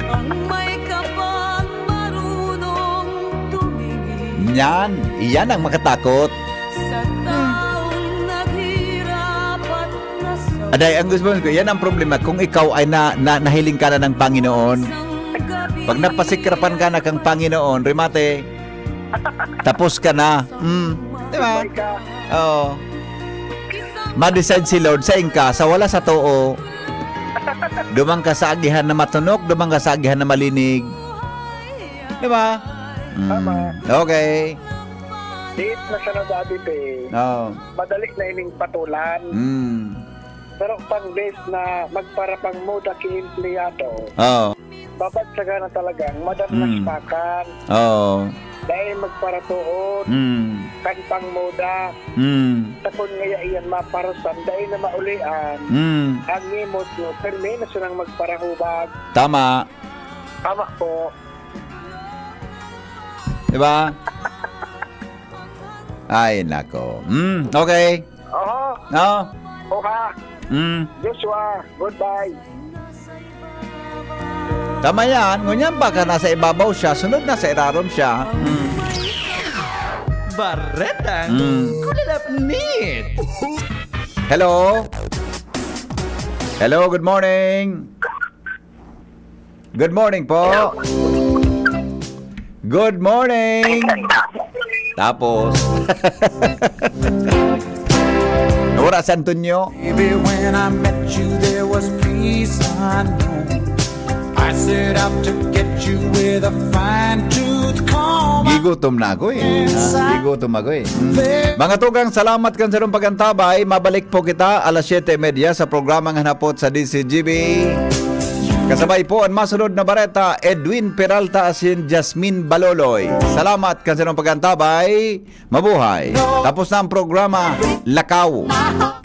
Ang may kapal marunong tumigil. Yan, iyan ang makatakot. Sa taong naghihirap at nasa- Aday, ang gusto ko, yan ang problema. Kung ikaw ay na, na, nahiling ka na ng Panginoon, pag napasikrapan ka na kang Panginoon, remate, tapos ka na. Mm. Di ba? Goodbye ka. Oo. Ma-decide si Lord sa ingka, sa wala sa too. Duman ka sa agihan na matunok, duman ka sa agihan na malinig. Di ba? Mm. Tama. Okay. Diit na siya na dati, te. Oo. Madali na ining patulan. Mm. Pero pang best na magparapang muda ki empleyado. Oo. Babagsagan na talagang madam na Mm. sipakan. Oo. Dahil magparatoon, Mm. kan pang muda. Mm. Takon ngaya iyan maparusan, dahil na maulian. Mm. Ang ngimot mo, permi na silang magparahubag. Tama. Tama po. Di ba? Ay, nako. Mm, okay. Oho. No? Oha. Mm. Joshua, goodbye. Tama yan. Ngunyan baka nasa ibabaw siya, sunod nasa irarom siya. Mm. Baretang Mm. kulalapnit. Hello? Hello, good morning. Good morning po. Good morning. Tapos. Nawara si Antonio. Baby, when I met you, there was peace unknown. I set out to get you with a fine tooth comb. Gigutom na ako eh. Ah, gigutom ako eh. Mm. Mga tugang, salamat kan sarong pagantabay. Mabalik po kita alas siyete y media sa programang Hanapot sa D C G B. Kasabay po ang masunod na bareta, Edwin Peralta asin Jasmine Baloloy. Salamat kan sarong pagantabay. Mabuhay. Tapos na ang programa, Lakaw,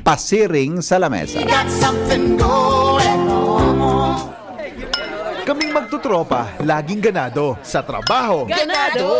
Pasiring sa Lamesa. Got something going on. Kaming magtutropa, laging ganado sa trabaho. Ganado!